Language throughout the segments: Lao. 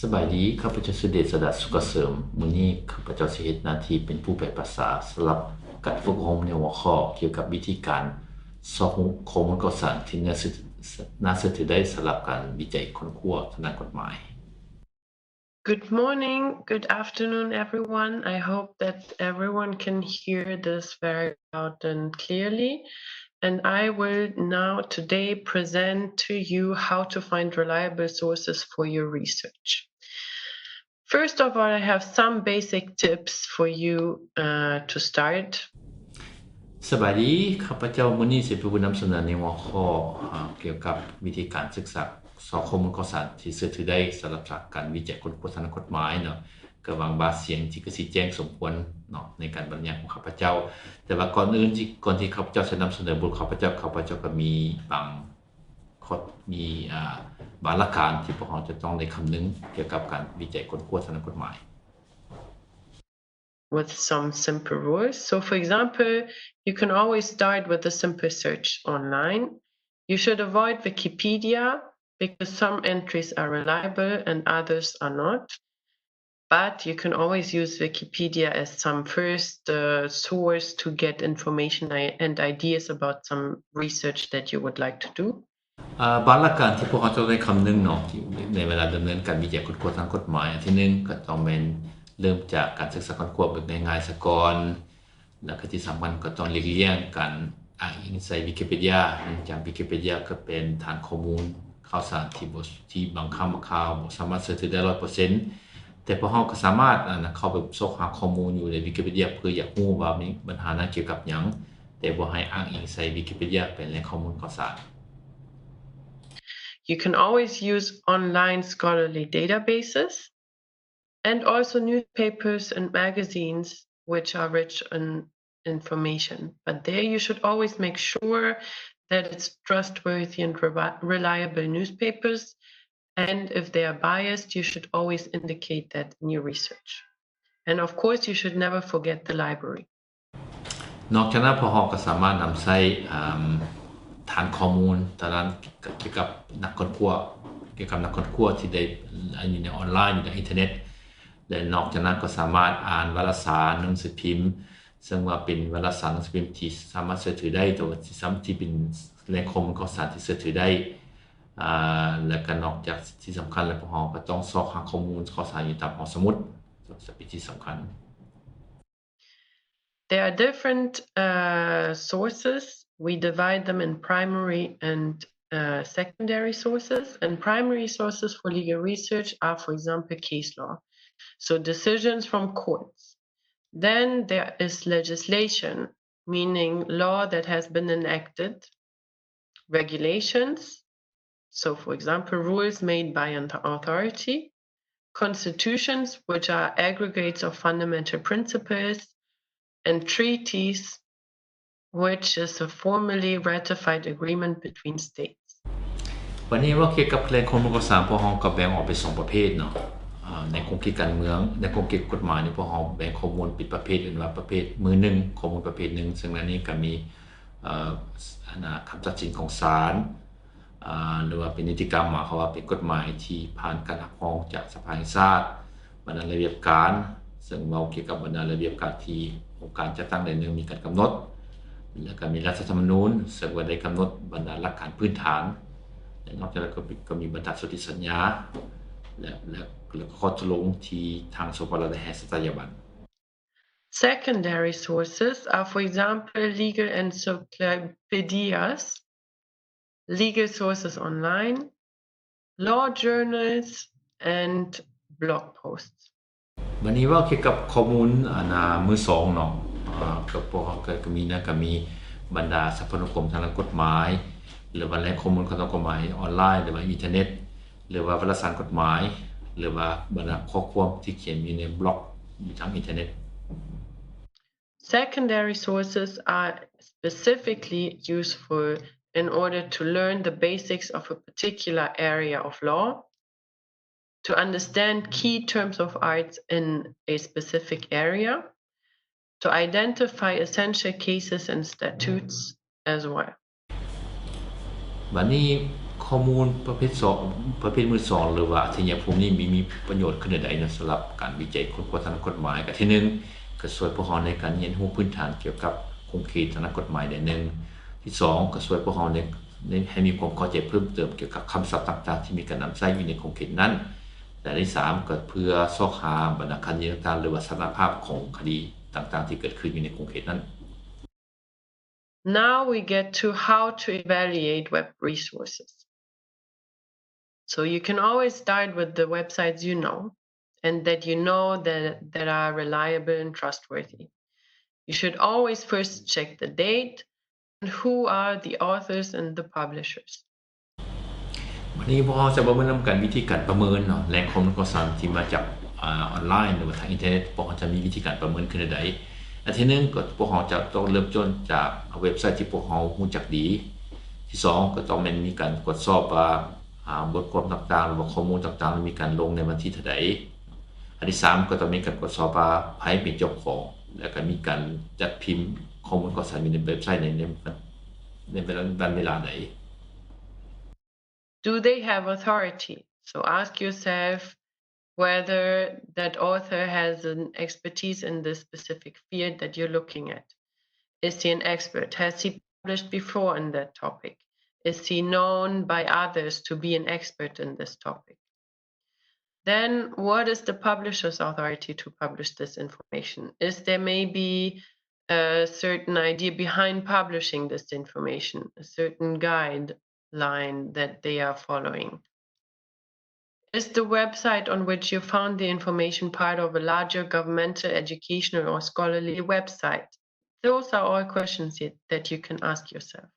ສະບາຍດີ, ຂ້າພະເຈົ້າຊື່ເດດສະດາ ສຸກກະເສີມ. ມື້ນີ້ຂ້າພະເຈົ້າຊິເຮັດໜ້າທີ່ເປັນຜູ້ແປພາສາ ສຳລັບການຝຶກອົບຮົມໃນຫົວຂໍ້ກ່ຽວກັບວິທີການຊອກຮູ້ຂໍ້ມູນຂ່າວສານທີ່ໜ້າເຊື່ອ ໜ້າເຊື່ອຖືໄດ້ ສຳລັບການວິໄຈຄົ້ນຄວ້າທາງດ້ານກົດໝາຍ. Good morning, good afternoon, everyone. I hope that everyone can hear this very loud and clearly. And I will now today present to you how to find reliable sources for your research. First of all, I have some basic tips for you uh, to start. ສະບາຍດີ, ຂ້າພະເຈົ້າມື້ນີ້ຊິເປັນຜູ້ນຳສະເໜີໃນຫົວຂໍ້ ອາ ກ່ຽວກັບວິທີການສຶກສາ ຊອກຂໍ້ມູນຂ່າວສານທີ່ເຊື່ອຖືໄດ້ ສຳລັບການວິໄຈຄົ້ນຄວ້າທາງດ້ານກົດໝາຍເນາະ. ກໍຫວັງວ່າສຽງທີ່ຄືຊິແຈ້ງສົມຄວນເນາະ ໃນການບັນຍາຍຂອງຂ້າພະເຈົ້າ. ແຕ່ວ່າກ່ອນອື່ນທີ່ ກ່ອນທີ່ຂ້າພະເຈົ້າຈະນຳສະເໜີບົດຂອງຂ້າພະເຈົ້າ, ຂ້າພະເຈົ້າກໍມີບາງ ມີ ອາ ບາງຫຼັກການທີ່ພວກເຮົາຈະຕ້ອງໄດ້ຄຳນຶງກ່ຽວກັບການວິໄຈຄົ້ນຄວ້າທາງດ້ານກົດໝາຍ. With some simple rules. So, for example, you can always start with a simple search online. You should avoid Wikipedia because some entries are reliable and others are not. But you can always use Wikipedia as some first uh, source to get information i- and ideas about some research that you would like to do. ອາ ບາງຫຼັກການທີ່ພວກເຮົາຕ້ອງໄດ້ຄຳນຶງເນາະ ທີ່ ໃນເວລາດຳເນີນການວິໄຈຄົ້ນຄວ້າທາງກົດໝາຍ. ອັນທີໜຶ່ງ ກໍຕ້ອງແມ່ນເລີ່ມຈາກການສຶກສາຄົ້ນຄວ້າແບບງ່າຍໆສາກ່ອນ ແລ້ວກໍທີ່ສຳຄັນກໍຕ້ອງຫຼີກລ່ຽງການອ້າງອີງໃສ່ວິກິເປດຽ ເນື່ອງຈາກວິກິເປດຽກໍເປັນຖານຂໍ້ມູນຂ່າວສານທີ່ບໍ່ ທີ່ບາງຄັ້ງບາງຄາວບໍ່ສາມາດເຊື່ອຖືໄດ້ຮ້ອຍເປີເຊັນ. ແຕ່ພວກເຮົາກໍສາມາດ ອັນ ເຂົ້າໄປຊອກຫາຂໍ້ມູນຢູ່ໃນວິກິເປດຽ ເພື່ອຢາກຮູ້ວ່າມີບັນຫານັ້ນກ່ຽວກັບຫຍັງ, ແຕ່ບໍ່ໃຫ້ອ້າງອີງໃສ່ວິກິເປດຽເປັນແຫຼ່ງຂໍ້ມູນຂ່າວສານ. You can always use online scholarly databases and also newspapers and magazines, which are rich in information. But there you should always make sure that it's trustworthy and revi- reliable newspapers. And if they are biased, you should always indicate that in your research. And of course, you should never forget the library. ນອກຈາກນັ້ນ ພວກເຮົາກໍສາມາດນຳໃຊ້ ອາ ຖານຂໍ້ມູນທາງດ້ານ ກ່ຽວກັບນັກຄົ້ນຄວ້າ ກ່ຽວກັບນັກຄົ້ນຄວ້າທີ່ໄດ້ ອາ ຢູ່ໃນອອນລາຍ ຢູ່ໃນອິນເຕີເນັດ ແລະ ນອກຈາກນັ້ນກໍສາມາດອ່ານວາລະສານ ໜັງສືພິມ ເຊິ່ງວ່າເປັນວາລະສານ ໜັງສືພິມທີ່ສາມາດເຊື່ອຖືໄດ້ ແຕ່ວ່າທີ່ສຳ ທີ່ເປັນແຫຼ່ງຂໍ້ມູນຂ່າວສານທີ່ເຊື່ອຖືໄດ້ ອາ ແລະ ກໍນອກຈາກທີ່ສຳຄັນແລ້ວ ພວກເຮົາກໍຕ້ອງຊອກຫາຂໍ້ມູນຂ່າວສານຢູ່ຕາມຫ້ອງສະໝຸດ ສຳລັບທີ່ສຳຄັນ. There are different uh, sources. We divide them in primary and uh, secondary sources. And primary sources for legal research are, for example, case law. So decisions from courts. Then there is legislation, meaning law that has been enacted, regulations, so for example, rules made by an authority, constitutions, which are aggregates of fundamental principles, and treaties, which is a formally ratified agreement between states. ບັດນີ້ເວົ້າກ່ຽວກັບແຫຼ່ງຂໍ້ມູນຂ່າວສານ ພວກເຮົາກໍແບ່ງອອກເປັນສອງປະເພດເນາະ ອາ ໃນຂົງເຂດການເມືອງ ໃນຂົງເຂດກົດໝາຍນີ້ ພວກເຮົາແບ່ງຂໍ້ມູນເປັນປະເພດ ເອີ້ນວ່າປະເພດມືໜຶ່ງ ຂໍ້ມູນປະເພດໜຶ່ງ ເຊິ່ງໃນນີ້ກໍມີ ເອີ ອັນນາ ຄຳຕັດສິນຂອງສານ ອາ ຫຼືວ່າເປັນນິຕິກຳ ໝາຍຄວາມວ່າເປັນກົດໝາຍທີ່ຜ່ານການຮັບຮອງຈາກສະພາແຫ່ງຊາດ, ບັນດາລະບຽບການ ເຊິ່ງເວົ້າກ່ຽວກັບບັນດາລະບຽບການທີ່ອົງການຈັດຕັ້ງໃດໜຶ່ງມີການກຳນົດ, ແລ້ວກໍມີລັດຖະທຳມະນູນ ເຊິ່ງວ່າໄດ້ກຳນົດບັນດາຫຼັກການພື້ນຖານ ແລະ ນອກຈາກນັ້ນກໍມີ ກໍມີບັນດາສົນທິສັນຍາ ແລະ ແລະ ແລະ ຂໍ້ຕົກລົງທີ່ທາງ ສປປ ລາວ ໄດ້ໃຫ້ສັດຕະຍາບັນ. Secondary sources are, for example, legal encyclopedias, legal sources online, law journals, and blog posts. ບັດນີ້ເວົ້າກ່ຽວກັບຂໍ້ມູນ ອັນນາ ມືສອງເນາະ ອາ ກໍພວກເຮົາກໍ ກໍມີນະ ກໍມີບັນດາສັບພະນຸກົມທາງດ້ານກົດໝາຍ ຫຼືວ່າແຫຼ່ງຂໍ້ມູນທາງດ້ານກົດໝາຍອອນລາຍ ຫຼືວ່າອິນເຕີເນັດ ຫຼືວ່າວາລະສານກົດໝາຍ ຫຼືວ່າບັນດາຂໍ້ຄວາມທີ່ຂຽນຢູ່ໃນບລັອກຢູ່ທາງອິນເຕີເນັດ. Secondary sources are specifically useful in order to learn the basics of a particular area of law, to understand key terms of art in a specific area, to identify essential cases and statutes as well. ບັດນີ້ ຂ- ຂໍ້ມູນປະເພດສອງ ປະເພດມືສອງ ຫຼືວ່າອັດທະຍາພູມນີ້ມີ ມີປະໂຫຍດຂະໜາດໃດເນາະ ສຳລັບການວິໄຈຄົ້ນຄວ້າທາງດ້ານກົດໝາຍ? ກະທີໜຶ່ງ ກະຊ່ວຍພວກເຮົາໃນການຮຽນຮູ້ພື້ນຖານກ່ຽວກັບຂົງເຂດທາງດ້ານກົດໝາຍແດ່ໜຶ່ງ. ທີສອງ ກະຊ່ວຍພວກເຮົາໃນ ໃນ ໃຫ້ມີຄວາມເຂົ້າໃຈເພີ່ມເຕີມກ່ຽວກັບຄຳສັບຕ່າງໆທີ່ມີການນຳໃຊ້ຢູ່ໃນຂົງເຂດນັ້ນ. ແລະ ທີສາມ ກະເພື່ອຊອກຫາບັນດາຄະດີຕ່າງໆ ຫຼືວ່າສະຖານະພາບຂອງຄະດີຕ່າງໆທີ່ເກີດຂຶ້ນຢູ່ໃນຂົງເຂດນັ້ນ. Now we get to how to evaluate web resources. So you can always start with the websites you know and that you know that, that are reliable and trustworthy. You should always first check the date and who are the authors and the publishers. ວັນນີ້ພວກເຮົາຈະປະເມີນນຳກັນວິທີການປະເມີນເນາະ ແຫຼ່ງຂໍ້ມູນຂ່າວສານທີ່ມາຈາກ ອາ ອອນລາຍ ຫຼືວ່າທາງອິນເຕີເນັດ. ພວກເຮົາຈະມີວິທີການປະເມີນຄືແນວໃດ? ອັນທີໜຶ່ງ ກໍພວກເຮົາຈະຕ້ອງເລີ່ມຕົ້ນຈາກເວັບໄຊທີ່ພວກເຮົາຮູ້ຈັກດີ. ທີສອງ ກໍຕ້ອງແມ່ນມີການກວດສອບວ່າ ອາ ບົດຄວາມຕ່າງໆ ຫຼືວ່າຂໍ້ມູນຕ່າງໆ ມີການລົງໃນວັນທີເທົ່າໃດ. ອັນທີສາມ ກໍຕ້ອງມີການກວດສອບວ່າໃຜເປັນເຈົ້າຂອງ ແລະ ກໍມີການຈັດພິມຂໍ້ມູນຂ່າວສານຢູ່ໃນເວັບໄຊໃນ ໃນ ໃນວັນເວລາໃດ. Do they have authority? So ask yourself whether that author has an expertise in the specific field that you're looking at. Is he an expert? Has he published before in that topic? Is he known by others to be an expert in this topic? Then, what is the publisher's authority to publish this information? Is there maybe a certain idea behind publishing this information, a certain guideline that they are following? Is the website on which you found the information part of a larger governmental, educational, or scholarly website? Those are all questions that you can ask yourself.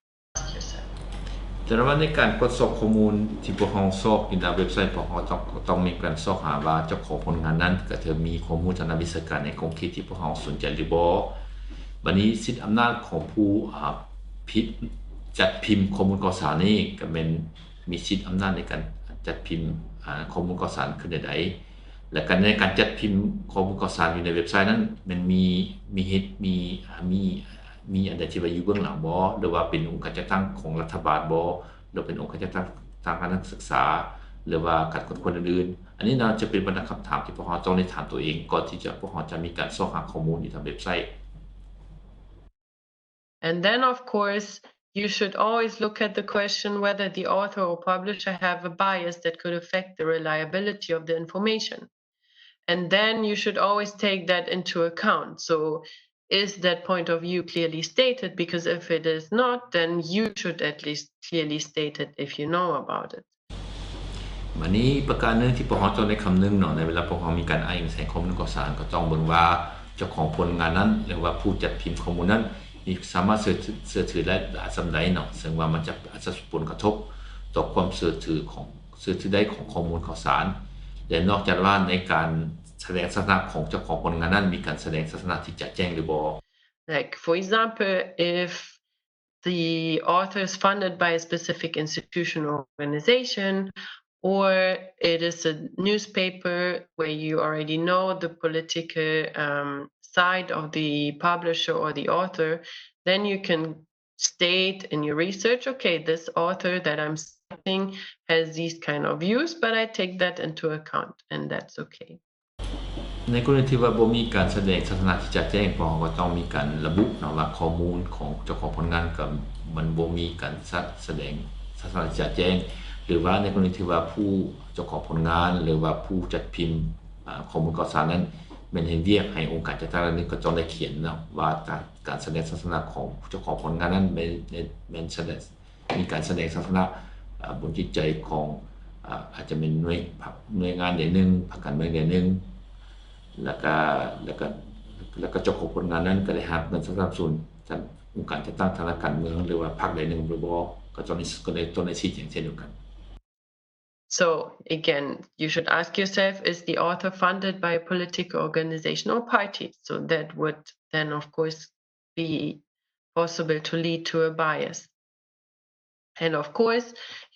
ແຕ່ວ່າໃນການກວດສອບຂໍ້ມູນທີ່ພວກເຮົາຊອກຢູ່ໃນເວັບໄຊ ພວກເຮົາຕ້ອງ ຕ້ອງມີການຊອກຫາວ່າເຈົ້າຂອງຜົນງານນັ້ນ ກະເທີມີຄວາມຮູ້ທາງດ້ານວິຊາການໃນຂົງເຂດທີ່ພວກເຮົາສົນໃຈຫຼືບໍ່. ບາດນີ້ສິດອຳນາດຂອງຜູ້ ອາ ພິ ຈັດພິມຂໍ້ມູນຂ່າວສານນີ້ ກະແມ່ນມີສິດອຳນາດໃນການຈັດພິມ ອາ ຂໍ້ມູນຂ່າວສານຄືແນວໃດ? ແລະ ການ ໃນການຈັດພິມຂໍ້ມູນຂ່າວສານຢູ່ໃນເວັບໄຊນັ້ນ ແມ່ນມີ ມີເຮັດ ມີ ອາ ມີ ມີອັນໃດທີ່ວ່າຢູ່ເບື້ອງຫຼັງບໍ່ ຫຼືວ່າເປັນອົງການຈັດຕັ້ງຂອງລັດຖະບານບໍ່ ຫຼືເປັນອົງການຈັດຕັ້ງທາງການສຶກສາ ຫຼືວ່າການຄົ້ນຄວ້າອື່ນໆ. ອັນນີ້ໜ້າຈະເປັນບັນດາຄຳຖາມທີ່ພວກເຮົາຕ້ອງໄດ້ຖາມຕົວເອງ ກ່ອນທີ່ຈະ ພວກເຮົາຈະມີການຊອກຫາຂໍ້ມູນຢູ່ທາງເວັບໄຊ. And then, of course, you should always look at the question whether the author or publisher have a bias that could affect the reliability of the information. And then you should always take that into account. So, is that point of view clearly stated? Because if it is not, then you should at least clearly state it if you know about it. ບາດນີ້ປະການໜຶ່ງທີ່ພວກເຮົາຕ້ອງໄດ້ຄຳນຶງເນາະ ໃນເວລາພວກເຮົາມີການອ້າງອີງໃສ່ຂໍ້ມູນຂ່າວສານ ກໍຕ້ອງເບິ່ງວ່າເຈົ້າຂອງຜົນງານນັ້ນ ຫຼືວ່າຜູ້ຈັດພິມຂໍ້ມູນນັ້ນ ມີ ສາມາດເຊື່ອ ເຊື່ອຖືໄດ້ຫຼາຍສ່ຳໃດເນາະ ເຊິ່ງວ່າມັນຈະ ອາດຈະສົ່ງຜົນກະທົບຕໍ່ຄວາມເຊື່ອຖືຂອງ ເຊື່ອຖືໄດ້ຂອງຂໍ້ມູນຂ່າວສານ ແລະ ນອກຈາກນັ້ນໃນການສະແດງສະຖານະຂອງເຈົ້າຂອງຜົນງານນັ້ນ ມີການສະແດງສະຖານະທີ່ຈະແຈ້ງຫຼືບໍ່. Like, for example, if the author is funded by a specific institution or organization, or it is a newspaper where you already know the political, um, side of the publisher or the author, then you can state in your research, okay, this author that I'm citing has these kind of views, but I take that into account, and that's okay. ໃນກໍລະນີທີ່ວ່າບໍ່ມີການສະແດງສະຖານະທີ່ຈະແຈ້ງ ພວກເຮົາກໍຕ້ອງມີການລະບຸເນາະວ່າຂໍ້ມູນຂອງເຈົ້າຂອງຜົນງານກໍມັນບໍ່ມີການສະ ສະແດງສະຖານະທີ່ຈະແຈ້ງ ຫຼືວ່າໃນກໍລະນີທີ່ວ່າຜູ້ເຈົ້າຂອງຜົນງານ ຫຼືວ່າຜູ້ຈັດພິມ ອາ ຂໍ້ມູນຂ່າວສານນັ້ນແມ່ນເຮັດວຽກໃຫ້ອົງການຈັດຕັ້ງລັດຖະບານ ກໍຕ້ອງໄດ້ຂຽນເນາະວ່າການ ການສະແດງສະຖານະຂອງເຈົ້າຂອງຜົນງານນັ້ນແມ່ນ ແມ່ນ ແມ່ນສະແດງ ມີການສະແດງສະຖານະ ອາ ບົນຈິດໃຈຂອງ ອາ ອາດຈະແມ່ນໜ່ວຍ ໜ່ວຍງານໃດໜຶ່ງ ພັກການເມືອງໃດໜຶ່ງ ແລ້ວກະ ແລ້ວກະ ແລ້ວກະເຈົ້າຂອງຜົນງານນັ້ນກະໄດ້ຮັບເງິນສະໜັບສະໜູນຈາກອົງການຈັດຕັ້ງທາງດ້ານການເມືອງ ຫຼືວ່າພັກໃດໜຶ່ງຫຼືບໍ່ ກະຕ້ອງໄດ້ ກະໄດ້ ຕ້ອງໄດ້ຊີ້ແຈງເຊັ່ນດຽວກັນ. So, again, you should ask yourself, is the author funded by a political organization or party? So that would then, of course, be possible to lead to a bias. And of course,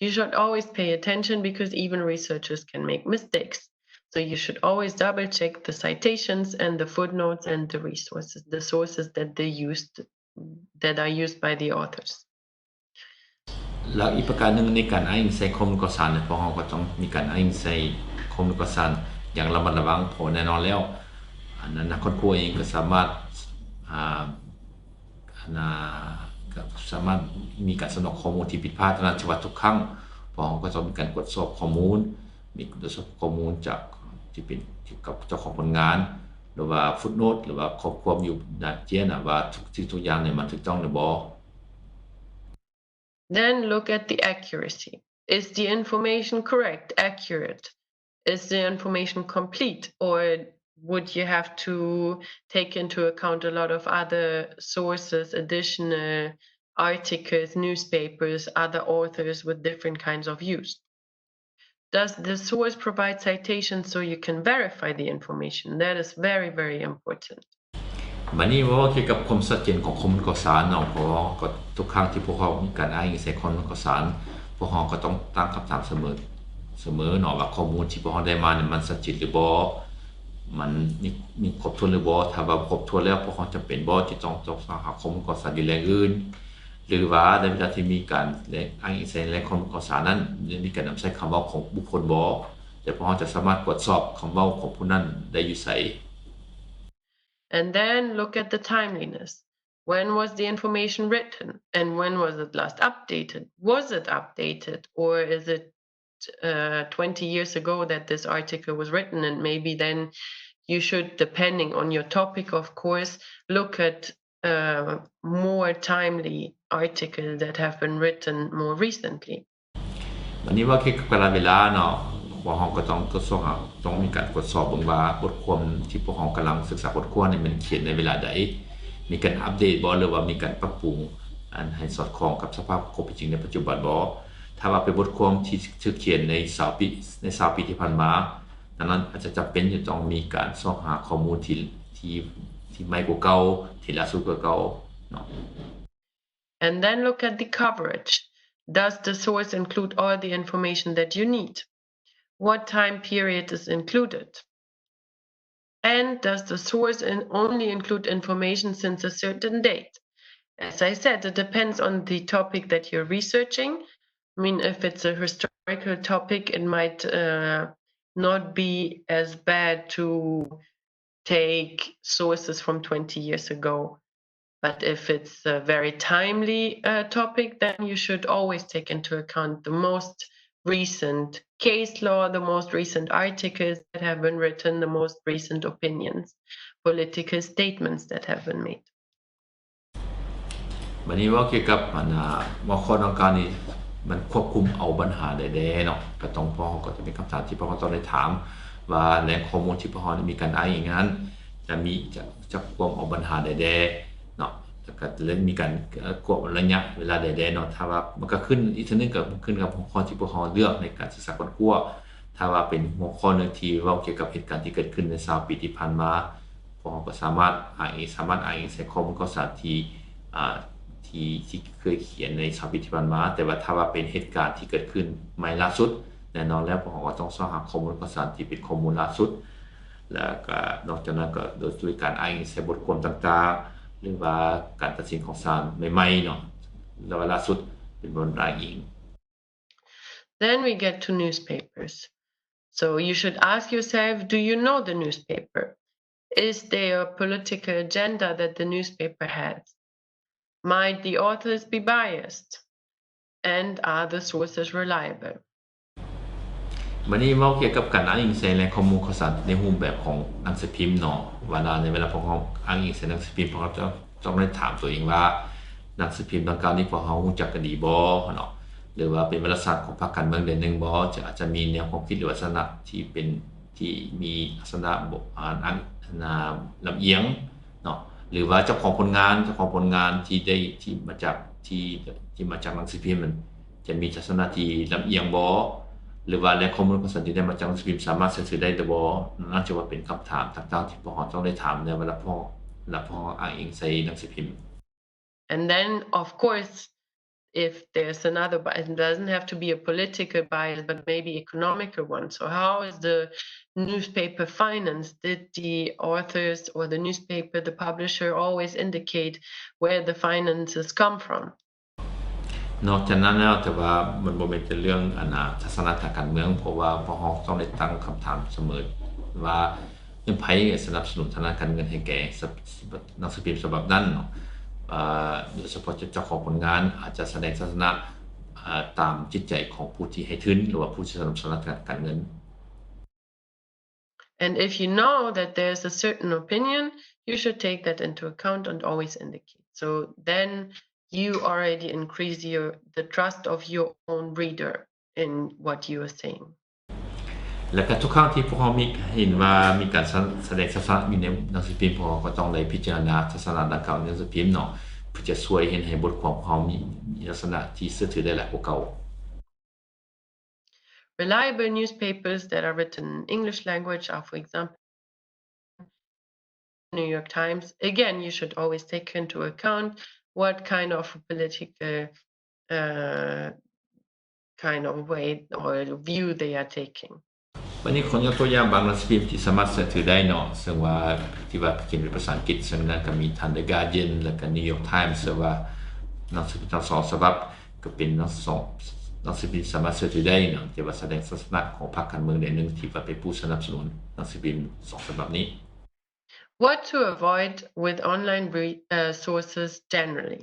you should always pay attention because even researchers can make mistakes. So you should always double check the citations and the footnotes and the resources, the sources that they used, that are used by the authors. ແລ້ວອີກປະການໜຶ່ງ ໃນການອ້າງອີງໃສ່ຂໍ້ມູນຂ່າວສານ ພວກເຮົາກໍຕ້ອງມີການອ້າງອີງໃສ່ຂໍ້ມູນຂ່າວສານຢ່າງລະມັດລະວັງ, ເພາະແນ່ນອນແລ້ວ ອັນນັ້ນ ນັກຄົ້ນຄວ້າເອງກໍສາມາດ ອ່າ ອັນນ່າ ກໍສາມາດມີການສະໜອງຂໍ້ມູນທີ່ຜິດພາດ. ສະນັ້ນ ຖືວ່າທຸກຄັ້ງ ພວກເຮົາກໍຕ້ອງມີການກວດສອບຂໍ້ມູນ, ມີການກວດສອບຂໍ້ມູນຈາກ ທີ່ເປັນ ກ່ຽວກັບເຈົ້າຂອງຜົນງານ ຫຼືວ່າຟຸດໂນດ ຫຼືວ່າຂໍ້ຄວາມຢູ່ໜ້າເຈ້ຍນະ ວ່າທຸກສິ່ງທຸກຢ່າງນີ້ມັນຖືກຕ້ອງຫຼືບໍ່. Then look at the accuracy. Is the information correct, accurate? Is the information complete, or would you have to take into account a lot of other sources, additional articles, newspapers, other authors with different kinds of views? Does the source provide citations so you can verify the information? That is very, very important. ບາດນີ້ເວົ້າກ່ຽວກັບຄວາມຊັດເຈນຂອງຂໍ້ມູນຂ່າວສານເນາະ, ເພາະວ່າກໍທຸກຄັ້ງທີ່ພວກເຮົາມີການອ້າງອີງໃສ່ຂໍ້ມູນຂ່າວສານ, ພວກເຮົາກໍຕ້ອງຕັ້ງຄຳຖາມສະເໝີ ສະເໝີເນາະ ວ່າຂໍ້ມູນທີ່ພວກເຮົາໄດ້ມານີ້ມັນຊັດເຈນຫຼືບໍ່, ມັນມີ ມີຄົບຖ້ວນຫຼືບໍ່? ຖ້າວ່າຄົບຖ້ວນແລ້ວ ພວກເຮົາຈຳເປັນບໍ່ທີ່ຕ້ອງຊອກຫາຂໍ້ມູນຂ່າວສານຢູ່ແຫຼ່ງອື່ນ? ຫຼືວ່າໃນເວລາທີ່ມີການແລກ ອ້າງອີງໃສ່ແຫຼ່ງຂໍ້ມູນຂ່າວສານນັ້ນ ໄດ້ມີການນຳໃຊ້ຄຳເວົ້າຂອງບຸກຄົນບໍ່? ແຕ່ພວກເຮົາຈະສາມາດກວດສອບຄຳເວົ້າຂອງຜູ້ນັ້ນໄດ້ຢູ່ໃສ? And then look at the timeliness. When was the information written? And when was it last updated? Was it updated? Or is it uh, twenty years ago that this article was written? And maybe then you should, depending on your topic, of course, look at uh, more timely articles that have been written more recently. ບາດນີ້ເວົ້າກ່ຽວກັບກາລະເວລາເນາະ, ພວກເຮົາກໍຕ້ອງກວດສອບ ຕ້ອງມີການກວດສອບເບິ່ງວ່າບົດຄວາມທີ່ພວກເຮົາກຳລັງສຶກສາຄົ້ນຄວ້ານີ້ແມ່ນຂຽນໃນເວລາໃດ, ມີການອັບເດດບໍ່ ຫຼືວ່າມີການປັບປຸງອັນໃຫ້ສອດຄ່ອງກັບສະພາບຄວາມເປັນຈິງໃນປັດຈຸບັນບໍ່? ຖ້າວ່າເປັນບົດຄວາມທີ່ຖືກຂຽນໃນຊາວປີ ໃນຊາວປີທີ່ຜ່ານມາ, ດັ່ງນັ້ນອາດຈະຈຳເປັນຈະຕ້ອງມີການຊອກຫາຂໍ້ມູນທີ່ ທີ່ ທີ່ໃໝ່ກວ່າເກົ່າ, ທີ່ຫຼ້າສຸດກວ່າເກົ່າເນາະ. And then look at the coverage. Does the source include all the information that you need? What time period is included? And does the source in only include information since a certain date? As I said, it depends on the topic that you're researching. I mean, if it's a historical topic, it might uh, not be as bad to take sources from twenty years ago. But if it's a very timely uh, topic, then you should always take into account the most recent case law, the most recent articles that have been written, the most recent opinions, political statements that have been made. ບາດນີ້ເວົ້າກ່ຽວກັບອັນນ່າ ຫົວຂໍ້ດັ່ງກ່າວນີ້ ມັນຄວບຄຸມເອົາບັນຫາໃດແດ່ເນາະ? ກໍຕ້ອງ ພວກເຮົາກໍຈະມີຄຳຖາມທີ່ພວກເຮົາຕ້ອງໄດ້ຖາມວ່າ ແຫຼ່ງຂໍ້ມູນທີ່ພວກເຮົາມີການອ້າງອີງນັ້ນ ຈະມີ ຈະ ຈະຄວບຄຸມເອົາບັນຫາໃດແດ່ເນາະ? ແລ້ວກໍເລີ່ມມີການ ເອີ ຄວບຄຸມໄລຍະເວລາໃດແດ່ເນາະ? ຖ້າວ່າ ມັນກໍຂຶ້ນ ອີກເທື່ອໜຶ່ງກໍຂຶ້ນກັບຫົວຂໍ້ທີ່ພວກເຮົາເລືອກໃນການສຶກສາຄົ້ນຄວ້າ. ຖ້າວ່າເປັນຫົວຂໍ້ໜຶ່ງທີ່ເວົ້າກ່ຽວກັບເຫດການທີ່ເກີດຂຶ້ນໃນຊາວປີທີ່ຜ່ານມາ, ພວກເຮົາກໍສາມາດອ້າງອີງ ສາມາດອ້າງອີງໃສ່ຂໍ້ມູນຂ່າວສານທີ່ ອ່າ ທີ່ ທີ່ເຄີຍຂຽນໃນຊາວປີທີ່ຜ່ານມາ, ແຕ່ວ່າຖ້າວ່າເປັນເຫດການທີ່ເກີດຂຶ້ນໃໝ່ລ່າສຸດ, ແນ່ນອນແລ້ວພວກເຮົາກໍຕ້ອງຊອກຫາຂໍ້ມູນຂ່າວສານທີ່ເປັນຂໍ້ມູນລ່າສຸດ, ແລ້ວກໍນອກຈາກນັ້ນກໍໂດຍ ໂດຍການອ້າງອີງໃສ່ບົດຄວາມຕ່າງໆ ຫຼືວ່າການຕັດສິນຂອງສານໃໝ່ໆເນາະ, ແລ້ວວ່າລ່າສຸດເປັນບົດອ້າງອີງ. Then we get to newspapers. So you should ask yourself, do you know the newspaper? Is there a political agenda that the newspaper has? Might the authors be biased? And are the sources reliable? ບາດນີ້ເວົ້າກ່ຽວກັບການອ້າງອີງໃສ່ແຫຼ່ງຂໍ້ມູນຂ່າວສານໃນຮູບແບບຂອງໜັງສືພິມເນາະ, ວ່າໃນເວລາພວກເຮົາອ້າງອີງໃສ່ໜັງສືພິມ ພວກເຮົາຈະ ຕ້ອງໄດ້ຖາມຕົວເອງວ່າ ໜັງສືພິມດັ່ງກ່າວນີ້ພວກເຮົາຮູ້ຈັກກັນດີບໍ່ເນາະ ຫຼືວ່າເປັນວາລະສານຂອງພັກການເມືອງໃດໜຶ່ງບໍ່ ຈະອາດຈະມີແນວຄວາມຄິດ ຫຼືວ່າທັດສະນະທີ່ເປັນ ທີ່ມີລັກສະນະ ອ່າ ອັນ ອັນ ລຳອຽງເນາະ ຫຼືວ່າເຈົ້າຂອງຜົນງານ ເຈົ້າຂອງຜົນງານທີ່ໄດ້ ທີ່ມາຈາກ ທີ່ ທີ່ມາຈາກໜັງສືພິມນັ້ນ ຈະມີທັດສະນະທີ່ລຳອຽງບໍ່ ຫຼືວ່າແຫຼ່ງຂໍ້ມູນຂ່າວສານທີ່ໄດ້ມາຈາກໜັງສືພິມສາມາດເຊື່ອຖືໄດ້ຫຼືບໍ່? ນັ້ນຈະວ່າເປັນຄຳຖາມຕ່າງໆທີ່ພວກເຮົາຕ້ອງໄດ້ຖາມໃນເວລາພວກ ເວລາພວກເຮົາອ້າງອີງໃສ່ໜັງສືພິມ. And then, of course, if there's another bias, it doesn't have to be a political bias, but maybe economical one. So how is the newspaper financed? Did the authors or the newspaper, the publisher, always indicate where the finances come from? ນອກຈາກນັ້ນແລ້ວ ແຕ່ວ່າມັນບໍ່ແມ່ນແຕ່ເລື່ອງອັນນາ ທັດສະນະທາງການເມືອງ ເພາະວ່າພວກເຮົາຕ້ອງໄດ້ຕັ້ງຄຳຖາມສະເໝີວ່າ ແມ່ນໃຜສະໜັບສະໜູນທາງດ້ານການເງິນໃຫ້ແກ່ ສະ ໜັງສືພິມສະບັບນັ້ນເນາະ. ເອີ ໂດຍສະເພາະເຈົ້າຂອງຜົນງານອາດຈະສະແດງທັດສະນະ ເອີ ຕາມຈິດໃຈຂອງຜູ້ທີ່ໃຫ້ທຶນ ຫຼືວ່າຜູ້ທີ່ສະໜັບສະໜູນທາງດ້ານການເງິນ. And if you know that there's a certain opinion, you should take that into account and always indicate. So then you already increase your, the trust of your own reader in what you are saying. ແລະກໍທຸກຄັ້ງທີ່ພວກເຮົາມີ ເຫັນວ່າມີການສະ ສະແດງທັດສະນະຢູ່ໃນໜັງສືພິມ, ພວກເຮົາກໍຕ້ອງໄດ້ພິຈາລະນາທັດສະນະດັ່ງກ່າວໃນໜັງສືພິມເນາະ ເພື່ອຈະຊ່ວຍເຮັດໃຫ້ບົດຄວາມຂອງເຮົາມີ ມີລັກສະນະທີ່ເຊື່ອຖືໄດ້ຫຼາຍກວ່າເກົ່າ. Reliable newspapers that are written in English language are, for example, New York Times. Again, you should always take into account what kind of political, uh, kind of way or view they are taking. ບັດນີ້ຂໍຍົກຕົວຢ່າງບາງໜັງສືພິມທີ່ສາມາດເຊື່ອຖືໄດ້ເນາະ, ເຊິ່ງວ່າ ທີ່ວ່າຂຽນເປັນພາສາອັງກິດ, ເຊິ່ງນັ້ນກໍມີທັງ The Guardian ແລະກໍ New York Times, ເຊິ່ງວ່າໜັງສືພິມທັງສອງສະບັບ ກໍເປັນໜັງສອງ ໜັງສືພິມສາມາດເຊື່ອຖືໄດ້ເນາະ, ທີ່ວ່າສະແດງທັດສະນະຂອງພັກການເມືອງໃດໜຶ່ງ ທີ່ວ່າເປັນຜູ້ສະໜັບສະໜູນໜັງສືພິມສອງສະບັບນີ້. What to avoid with online re-, uh, sources generally.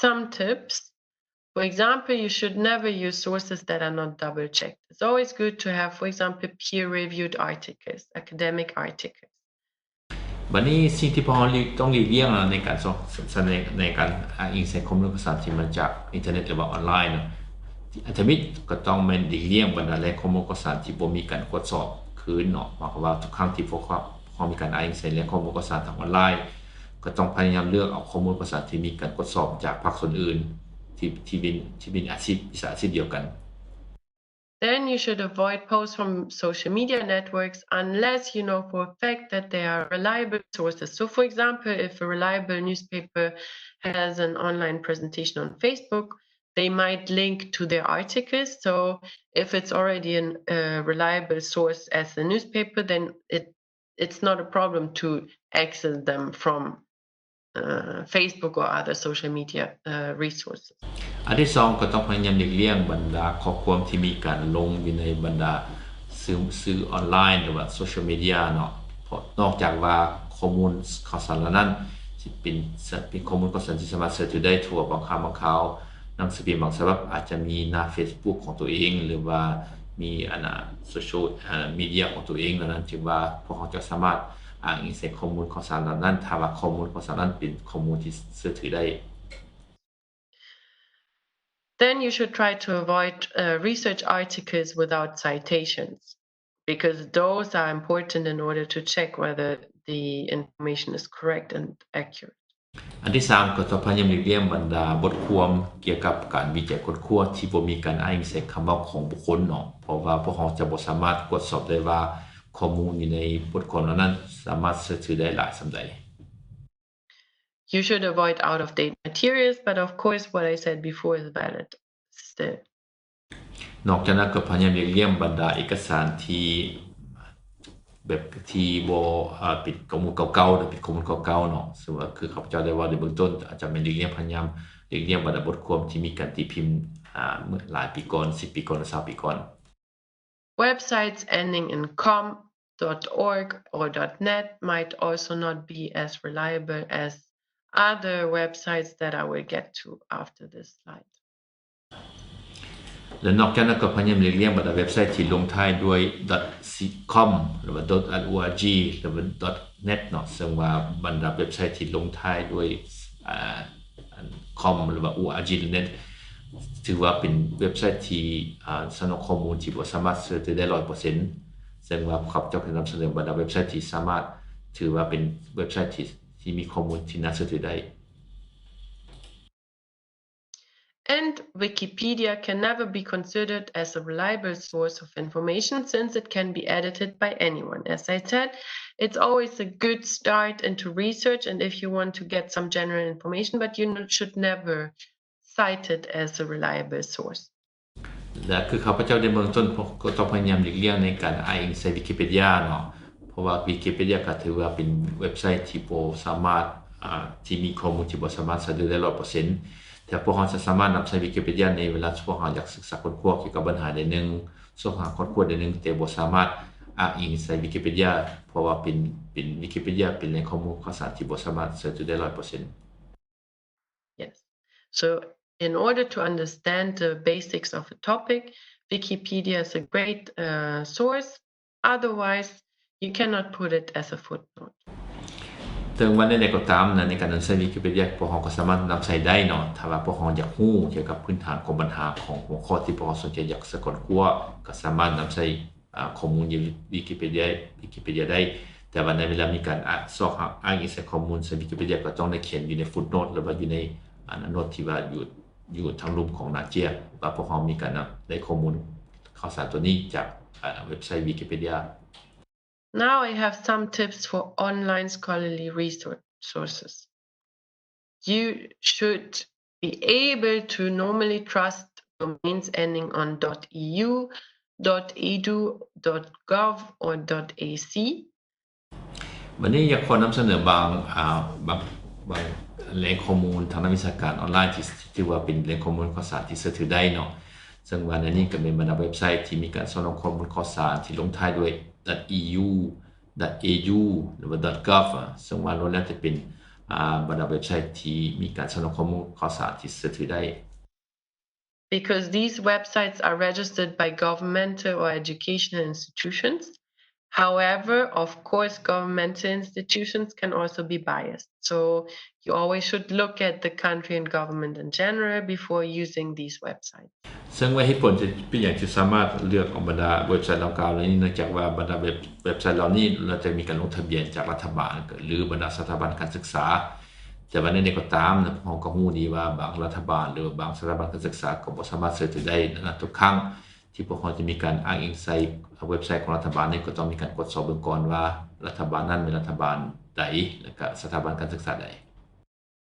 Some tips. For example, you should never use sources that are not double checked. It's always good to have, for example, peer reviewed articles, academic articles. ບັດນີ້ສິ່ງທີ່ພວກເຮົາຫຼີກ ຕ້ອງຫຼີກລ່ຽງໃນການສະ ສະແດງ ໃນການອ້າງອີງໃສ່ຂໍ້ມູນຂ່າວສານທີ່ມາຈາກອິນເຕີເນັດ ຫຼືວ່າອອນລາຍເນາະ ທີ່ອັນທຳອິດກໍຕ້ອງແມ່ນຫຼີກລ່ຽງບັນດາແຫຼ່ງຂໍ້ມູນຂ່າວສານທີ່ບໍ່ມີການກວດສອບຄືນເນາະ. ໝາຍຄວາມວ່າທຸກຄັ້ງທີ່ພວກເຮົາ ເຮົາມີການອ້າງອີງໃສ່ແຫຼ່ງຂໍ້ມູນຂ່າວສານທາງອອນລາຍ ກໍຕ້ອງພະຍາຍາມເລືອກເອົາຂໍ້ມູນຂ່າວສານທີ່ມີການກວດສອບຈາກພາກສ່ວນອື່ນ ທີ່ ທີ່ເປັນ ທີ່ເປັນອາຊີບ ວິຊາອາຊີບດຽວກັນ. Then you should avoid posts from social media networks unless you know for a fact that they are reliable sources. So, for example, if a reliable newspaper has an online presentation on Facebook, they might link to their articles. So, if it's already an, a reliable source as a newspaper, then it, it's not a problem to exit them from uh, Facebook or other social media, uh, resources. ອັນທີສອງ ກໍຕ້ອງພະຍາຍາມຫຼີກລ່ຽງບັນດາຂໍ້ຄວາມທີ່ມີການລົງຢູ່ໃນບັນດາສື່ ສື່ອອນລາຍ ຫຼືວ່າໂຊຊຽວມີເດຍເນາະ, ເພາະນອກຈາກວ່າຂໍ້ມູນຂ່າວສານເຫຼົ່ານັ້ນຊິເປັນ ເປັນຂໍ້ມູນຂ່າວສານທີ່ສາມາດເຊື່ອຖືໄດ້ທົ່ວ, ບາງຄັ້ງບາງຄາວ ໜັງສືພິມບາງສະບັບອາດຈະມີໜ້າເຟສບຸກຂອງຕົວເອງ ຫຼືວ່າມີອັນນາ ໂຊຊຽວ ເອີ ມີເດຍຂອງຕົວເອງເຫຼົ່ານັ້ນ, ຈຶ່ງວ່າພວກເຮົາຈະສາມາດອ້າງອີງໃສ່ຂໍ້ມູນຂ່າວສານເຫຼົ່ານັ້ນ ຖ້າວ່າຂໍ້ມູນຂ່າວສານນັ້ນເປັນຂໍ້ມູນທີ່ເຊື່ອຖືໄດ້. Then you should try to avoid, uh, research articles without citations. Because those are important in order to check whether the information is correct and accurate. ອັນທີສາມ ກໍຕ້ອງພະຍາຍາມຫຼີກລ່ຽງບັນດາບົດຄວາມກ່ຽວກັບການວິໄຈຄົ້ນຄວ້າທີ່ບໍ່ມີການອ້າງອີງໃສ່ຄຳເວົ້າຂອງບຸກຄົນເນາະ, ເພາະວ່າພວກເຮົາຈະບໍ່ສາມາດກວດສອບໄດ້ວ່າຂໍ້ມູນຢູ່ໃນບົດຄວາມເຫຼົ່ານັ້ນສາມາດເຊື່ອຖືໄດ້ຫຼາຍສ່ຳໃດ. You should avoid out of date materials, but of course what I said before is valid still. ນອກຈາກນັ້ນກໍພະຍາຍາມຫຼີກລ່ຽງບັນດາເອກະສານທີ່ແບບທີ່ບໍ່ ເປັນຂໍ້ມູນເກົ່າໆ ຫຼືເປັນຂໍ້ມູນເກົ່າໆເນາະ, ເຊິ່ງວ່າຄືຂ້າພະເຈົ້າໄດ້ເວົ້າໃນເບື້ອງຕົ້ນ ອາດຈະແມ່ນຫຼີກລ່ຽງ ພະຍາຍາມຫຼີກລ່ຽງບັນດາບົດຄວາມທີ່ມີການຕີພິມ ເມື່ອຫຼາຍປີກ່ອນ ສິບປີກ່ອນ ຊາວປີກ່ອນ. Websites ending in com dot org or dot net might also not be as reliable as other websites that I will get to after this slide. ແລະ ນອກຈາກນັ້ນກໍພະຍາຍາມຫຼີກລ່ຽງບັນດາເວັບໄຊທີ່ລົງທ້າຍດ້ວຍ .com ຫຼືວ່າ .org ຫຼືວ່າ .net ເນາະ, ເຊິ່ງວ່າບັນດາເວັບໄຊທີ່ລົງທ້າຍດ້ວຍ ອາ .com ຫຼືວ່າ .org ຫຼື .net ຖືວ່າເປັນເວັບໄຊທີ່ ອາ ສະໜອງຂໍ້ມູນທີ່ບໍ່ສາມາດເຊື່ອຖືໄດ້ຮ້ອຍເປີເຊັນ, ເຊິ່ງວ່າຂ້າພະເຈົ້າຈະນຳສະເໜີບັນດາເວັບໄຊທີ່ສາມາດຖືວ່າເປັນເວັບໄຊທີ່ ທີ່ມີຂໍ້ມູນທີ່ໜ້າເຊື່ອຖືໄດ້. And Wikipedia can never be considered as a reliable source of information since it can be edited by anyone. As I said, it's always a good start into research and if you want to get some general information, but you n- should never cite it as a reliable source. ແລະ ຄືຂ້າພະເຈົ້າໄດ້ເບິ່ງຕົ້ນ ກໍຕ້ອງພະຍາຍາມຫຼີກລ່ຽງໃນການອ້າງອີງໃສ່ວິກິເປເດຍເນາະ, ເພາະວ່າວິກິເປເດຍກໍຖືວ່າເປັນເວັບໄຊທີ່ບໍ່ສາມາດ ອາ ທີ່ມີຂໍ້ມູນທີ່ບໍ່ສາມາດເຊື່ອຖືໄດ້ຮ້ອຍເປີເຊັນ. ແຕ່ພວກເຮົາຈະສາມາດນຳໃຊ້ວິກິເປດຽໃນເວລາພວກເຮົາຢາກສຶກສາຄົ້ນຄວ້າກ່ຽວກັບບັນຫາໃດໜຶ່ງ, ຊອກຫາຄວາມຮູ້ໃດໜຶ່ງ, ແຕ່ບໍ່ສາມາດອ້າງອີງໃສ່ວິກິເປດຽ ເພາະວ່າເປັນ, ເປັນ, ວິກິເປດຽເປັນແຫຼ່ງຂໍ້ມູນຂ່າວສານທີ່ບໍ່ສາມາດເຊື່ອຖືໄດ້ຮ້ອຍເປີເຊັນ. Yes. So, in order to understand the basics of a topic, Wikipedia is a great, uh, source. Otherwise, you cannot put it as a footnote. ເຖິງວ່າແນວໃດກໍຕາມນະ, ໃນການນຳໃຊ້ວິກິເປດຽ ພວກເຮົາກໍສາມາດນຳໃຊ້ໄດ້ເນາະ. ຖ້າວ່າພວກເຮົາຢາກຮູ້ກ່ຽວກັບພື້ນຖານຂອງບັນຫາຂອງຫົວຂໍ້ທີ່ພວກເຮົາສົນໃຈຢາກສຶກສາຄົ້ນຄວ້າ, ກໍສາມາດນຳໃຊ້ ອາ ຂໍ້ມູນຢູ່ວິກິເປດຽ, ວິກິເປດຽໄດ້. ແຕ່ວ່າໃນເວລາມີການອາ ຊອກຫາ ອ້າງອີງໃສ່ຂໍ້ມູນໃສ່ວິກິເປດຽ ກໍຕ້ອງໄດ້ຂຽນຢູ່ໃນຟຸດໂນດ ຫຼືວ່າຢູ່ໃນ ອາ ໂນດທີ່ວ່າຢູ່ ຢູ່ທາງລຸ່ມຂອງໜ້າເຈ້ຍ ວ່າພວກເຮົາມີການນຳໄດ້ຂໍ້ມູນຂ່າວສານຕົວນີ້ຈາກ ອາ ເວັບໄຊວິກິເປດຽ. Now I have some tips for online scholarly resources. You should be able to normally trust domains ending on .eu, .edu, .gov or .ac. ບັດນີ້ຢາກຂໍນຳສະເໜີບາງ ອາ ບາງ ບາງແຫຼ່ງຂໍ້ມູນທາງດ້ານວິຊາການອອນລາຍ ທີ່ ທີ່ຖືວ່າເປັນແຫຼ່ງຂໍ້ມູນຂ່າວສານທີ່ເຊື່ອຖືໄດ້ເນາະ. ເຊິ່ງວ່າໃນນີ້ກໍແມ່ນບັນດາເວັບໄຊທີ່ມີການສຳຮອງຂໍ້ມູນຂ່າວສານທີ່ລົງທ້າຍດ້ວຍ .eu, .edu ຫຼືວ່າ .gov ເຊິ່ງວ່າລ້ວນແລ້ວແຕ່ເປັນ ອາ ບັນດາເວັບໄຊທີ່ມີການສຳຮອງຂໍ້ມູນຂ່າວສານທີ່ເຊື່ອຖືໄດ້. Because these websites are registered by governmental or educational institutions. However, of course, governmental institutions can also be biased. So you always should look at the country and government in general before using these websites. ເຊິ່ງວ່າເຫດຜົນທີ່ເປັນຫຍັງຈຶ່ງສາມາດເລືອກເອົາບັນດາເວັບໄຊດັ່ງກ່າວເຫຼົ່ານີ້ ເນື່ອງຈາກວ່າບັນດາເວັບ ເວັບໄຊເຫຼົ່ານີ້ ລ້ວນແຕ່ມີການລົງທະບຽນຈາກລັດຖະບານ ຫຼື ບັນດາສະຖາບັນການສຶກສາ. ແຕ່ວ່າແນວໃດກໍຕາມນະ ພວກເຮົາກໍຮູ້ດີວ່າບາງລັດຖະບານ ຫຼືວ່າບາງສະຖາບັນການສຶກສາກໍບໍ່ສາມາດເຊື່ອຖືໄດ້ນະ. ທຸກຄັ້ງທີ່ພວກເຮົາຈະມີການອ້າງອີງໃສ່ເວັບໄຊຂອງລັດຖະບານນີ້ ກໍຕ້ອງມີການກວດສອບເບິ່ງກ່ອນວ່າລັດຖະບານນັ້ນແມ່ນລັດຖະບານໃດ ແລະ ກະສະຖາບັນການສຶກສາໃດ.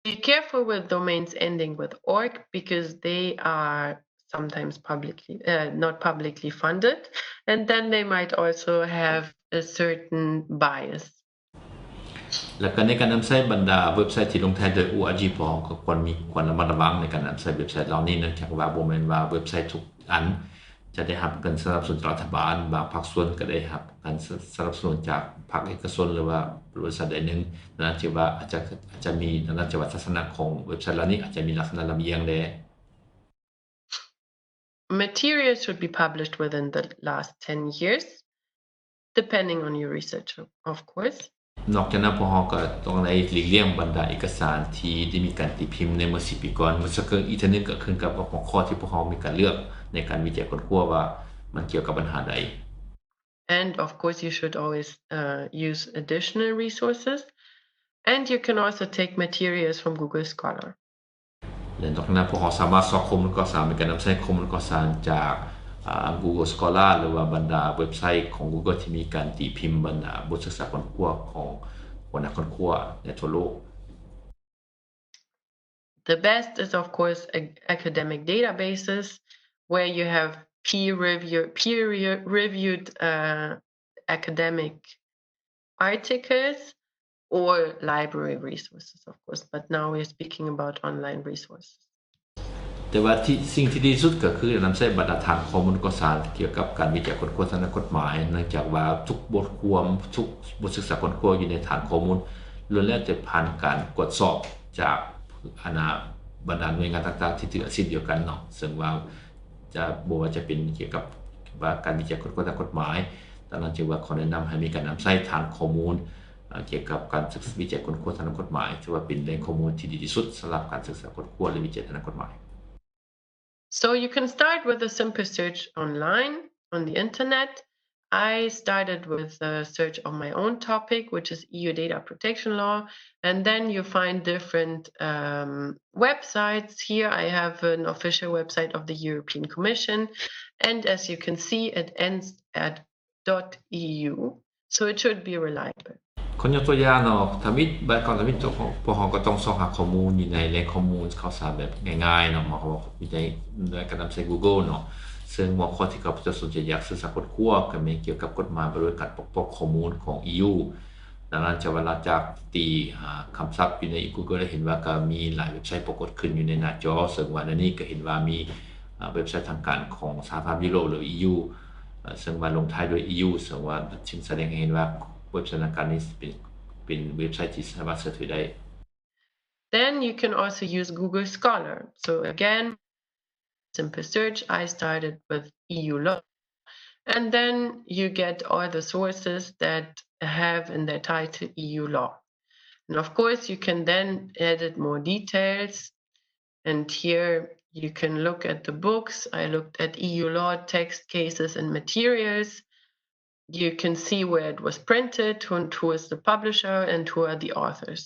Be careful with domains ending with .org because they are sometimes publicly, uh, not publicly funded, and then they might also have a certain bias. ແລ້ວກໍໃນການນຳໃຊ້ບັນດາເວັບໄຊທີ່ລົງທ້າຍດ້ວຍ .org ພວກເຮົາກໍຄວນມີ ຄວນລະມັດລະວັງໃນການນຳໃຊ້ເວັບໄຊເຫຼົ່ານີ້ ເນື່ອງຈາກວ່າບໍ່ແມ່ນວ່າເວັບໄຊທຸກອັນຈະໄດ້ຮັບການສະໜັບສະໜູນຈາກລັດຖະບານ, ບາງພາກສ່ວນກໍໄດ້ຮັບການສະ ສະໜັບສະໜູນຈາກພາກເອກະຊົນ ຫຼືວ່າບໍລິສັດໃດໜຶ່ງ, ນັ້ນຈະວ່າອາດຈະ ອາດຈະມີ ນັ້ນຈະວ່າລັກສະນະຂອງເວັບໄຊເຫຼົ່ານີ້ອາດຈະມີລັກສະນະລຳອຽງແດ່. Materials should be published within the last ten years, depending on your research, of course. ນອກຈາກນັ້ນ ພວກເຮົາກໍຕ້ອງໄດ້ຫຼີກລ້ຽງບັນດາເອກະສານທີ່ໄດ້ມີການຕີພິມໃນເມື່ອສິບປີກ່ອນ. ເມື່ອສັກເກີ້ ອີກເທື່ອໜຶ່ງກໍຂຶ້ນກັບວ່າຫົວຂໍ້ທີ່ພວກເຮົາມີການເລືອກໃນການວິໄຈຄົ້ນຄວ້າວ່າມັນກ່ຽວກັບບັນຫາໃດ. And of course, you should always, uh, use additional resources. And you can also take materials from Google Scholar. ແລະ ນອກຈາກນັ້ນ ພວກເຮົາສາມາດຊອກຂໍ້ມູນຂ່າວສານ ມີການນຳໃຊ້ຂໍ້ມູນຂ່າວສານຈາກ ອາ Google Scholar ຫຼືວ່າບັນດາເວັບໄຊຂອງ Google ທີ່ມີການຕີພິມບັນດາບົດສຶກສາຄົ້ນຄວ້າຂອງຫົວໜ້າຄົ້ນຄວ້າໃນທົ່ວໂລກ. The best is, of course, a- academic databases where you have peer review, peer re- reviewed, uh, academic articles or library resources, of course, but now we're speaking about online resources. ແຕ່ວ່າທີ່ ສິ່ງທີ່ດີທີ່ສຸດກໍຄືນຳໃຊ້ບັນດາຖານຂໍ້ມູນຂ່າວສານກ່ຽວກັບການວິໄຈຄົ້ນຄວ້າທາງດ້ານກົດໝາຍ, ເນື່ອງຈາກວ່າທຸກບົດຄວາມ, ທຸກບົດສຶກສາຄົ້ນຄວ້າຢູ່ໃນຖານຂໍ້ມູນ ລ້ວນແລ້ວແຕ່ຜ່ານການກວດສອບຈາກ ອັນນາ ບັນດາໜ່ວຍງານຕ່າງໆທີ່ຖືອາຊີບດຽວກັນເນາະ, ເຊິ່ງວ່າ ຈະ ບໍ່ວ່າຈະເປັນກ່ຽວກັບວ່າການວິໄຈຄົ້ນຄວ້າທາງກົດໝາຍ, ດັ່ງນັ້ນຈຶ່ງວ່າຂໍແນະນຳໃຫ້ມີການນຳໃຊ້ຖານຂໍ້ມູນ ອາ ກ່ຽວກັບການສຶກ ວິໄຈຄົ້ນຄວ້າທາງດ້ານກົດໝາຍ ຖືວ່າເປັນແຫຼ່ງຂໍ້ມູນທີ່ດີທີ່ສຸດສຳລັບການສຶກສາຄົ້ນຄວ້າ ແລະ ວິໄຈທາງດ້ານກົດໝາຍ. So you can start with a simple search online on the internet. I started with a search on my own topic, which is E U data protection law, and then you find different, um, websites. Here I have an official website of the European Commission, and as you can see, it ends at .eu, so it should be reliable. ຂໍຍົກຕົວຢ່າງເນາະ, ທຳອິດ ບາງຄັ້ງທຳອິດ ພວກເຮົາກໍຕ້ອງຊອກຫາຂໍ້ມູນຢູ່ໃນແຫຼ່ງຂໍ້ມູນຂ່າວສານແບບງ່າຍໆເນາະ, ໝາຍຄວາມວ່າຢູ່ໃນ ໃນການນຳໃຊ້ Google ເນາະ, ເຊິ່ງຫົວຂໍ້ທີ່ຂ້າພະເຈົ້າສົນໃຈຢາກສຶກສາຄົ້ນຄວ້າກໍແມ່ນກ່ຽວກັບກົດໝາຍວ່າດ້ວຍການປົກປ້ອງຂໍ້ມູນຂອງ E U. ນ ດັ່ງນັ້ນຈະວ່າຫຼັງຈາກທີ່ ອາ ຄຳສັບຢູ່ໃນ Google ໄດ້ເຫັນວ່າກໍມີຫຼາຍເວັບໄຊປາກົດຂຶ້ນຢູ່ໃນໜ້າຈໍ, ເຊິ່ງວ່າໃນນີ້ກໍເຫັນວ່າມີ ອາ ເວັບໄຊທາງການຂອງສະຫະພາບຢູໂຣບ ຫຼື E U ເຊິ່ງວ່າລົງທ້າຍດ້ວຍ E U ເຊິ່ງວ່າ ຈຶ່ງສະແດງໃຫ້ເຫັນວ່າເວັບໄຊທາງການນີ້ເປັນ ເປັນເວັບໄຊທີ່ສາມາດເຊື່ອຖືໄດ້. Then you can also use Google Scholar. So again, simple search, I started with E U law, and then you get all the sources that have in their title E U law. And of course, you can then edit more details. And here you can look at the books. I looked at E U law, text, cases, and materials. You can see where it was printed, who, who is the publisher, and who are the authors.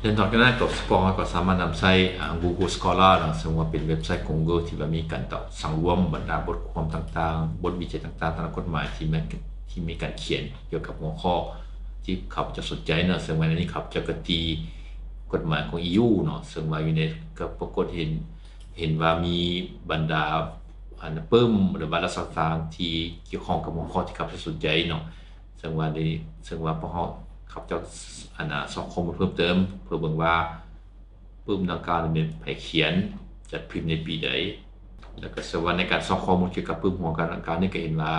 ແລະນອກຈາກນັ້ນກໍສະເພາະເຮົາກໍສາມາດນຳໃຊ້ ອາ Google Scholar ເນາະ ເຊິ່ງວ່າເປັນເວັບໄຊຂອງ Google ທີ່ວ່າມີການເອົາສັງລວມບັນດາບົດຄວາມຕ່າງໆ ບົດວິໄຈຕ່າງໆ ທາງດ້ານກົດໝາຍທີ່ແມ່ນ ທີ່ມີການຂຽນກ່ຽວກັບຫົວຂໍ້ທີ່ຂ້າພະເຈົ້າສົນໃຈເນາະ, ເຊິ່ງວ່າໃນນີ້ຂ້າພະເຈົ້າກໍຕີກົດໝາຍຂອງ E U ເນາະ, ເຊິ່ງວ່າຢູ່ໃນ ກໍປາກົດເຫັນ ເຫັນວ່າມີບັນດາ ອັນ ປຶ້ມ ຫຼືວ່າລັດສະການຕ່າງໆທີ່ກ່ຽວຂ້ອງກັບຫົວຂໍ້ທີ່ຂ້າພະເຈົ້າສົນໃຈເນາະ. ເຊິ່ງວ່າໃນ ເຊິ່ງວ່າພວກເຮົາ ຂ້າພະເຈົ້າ ອັນນ່າ ຊອກຂໍ້ມູນເພີ່ມເຕີມ ເພື່ອເບິ່ງວ່າປຶ້ມດັ່ງກ່າວນີ້ແມ່ນໃຜຂຽນ, ຈັດພິມໃນປີໃດ, ແລ້ວກໍເຊິ່ງວ່າໃນການຊອກຂໍ້ມູນກ່ຽວກັບປຶ້ມຫົວຂໍ້ດັ່ງກ່າວນີ້ ກໍເຫັນວ່າ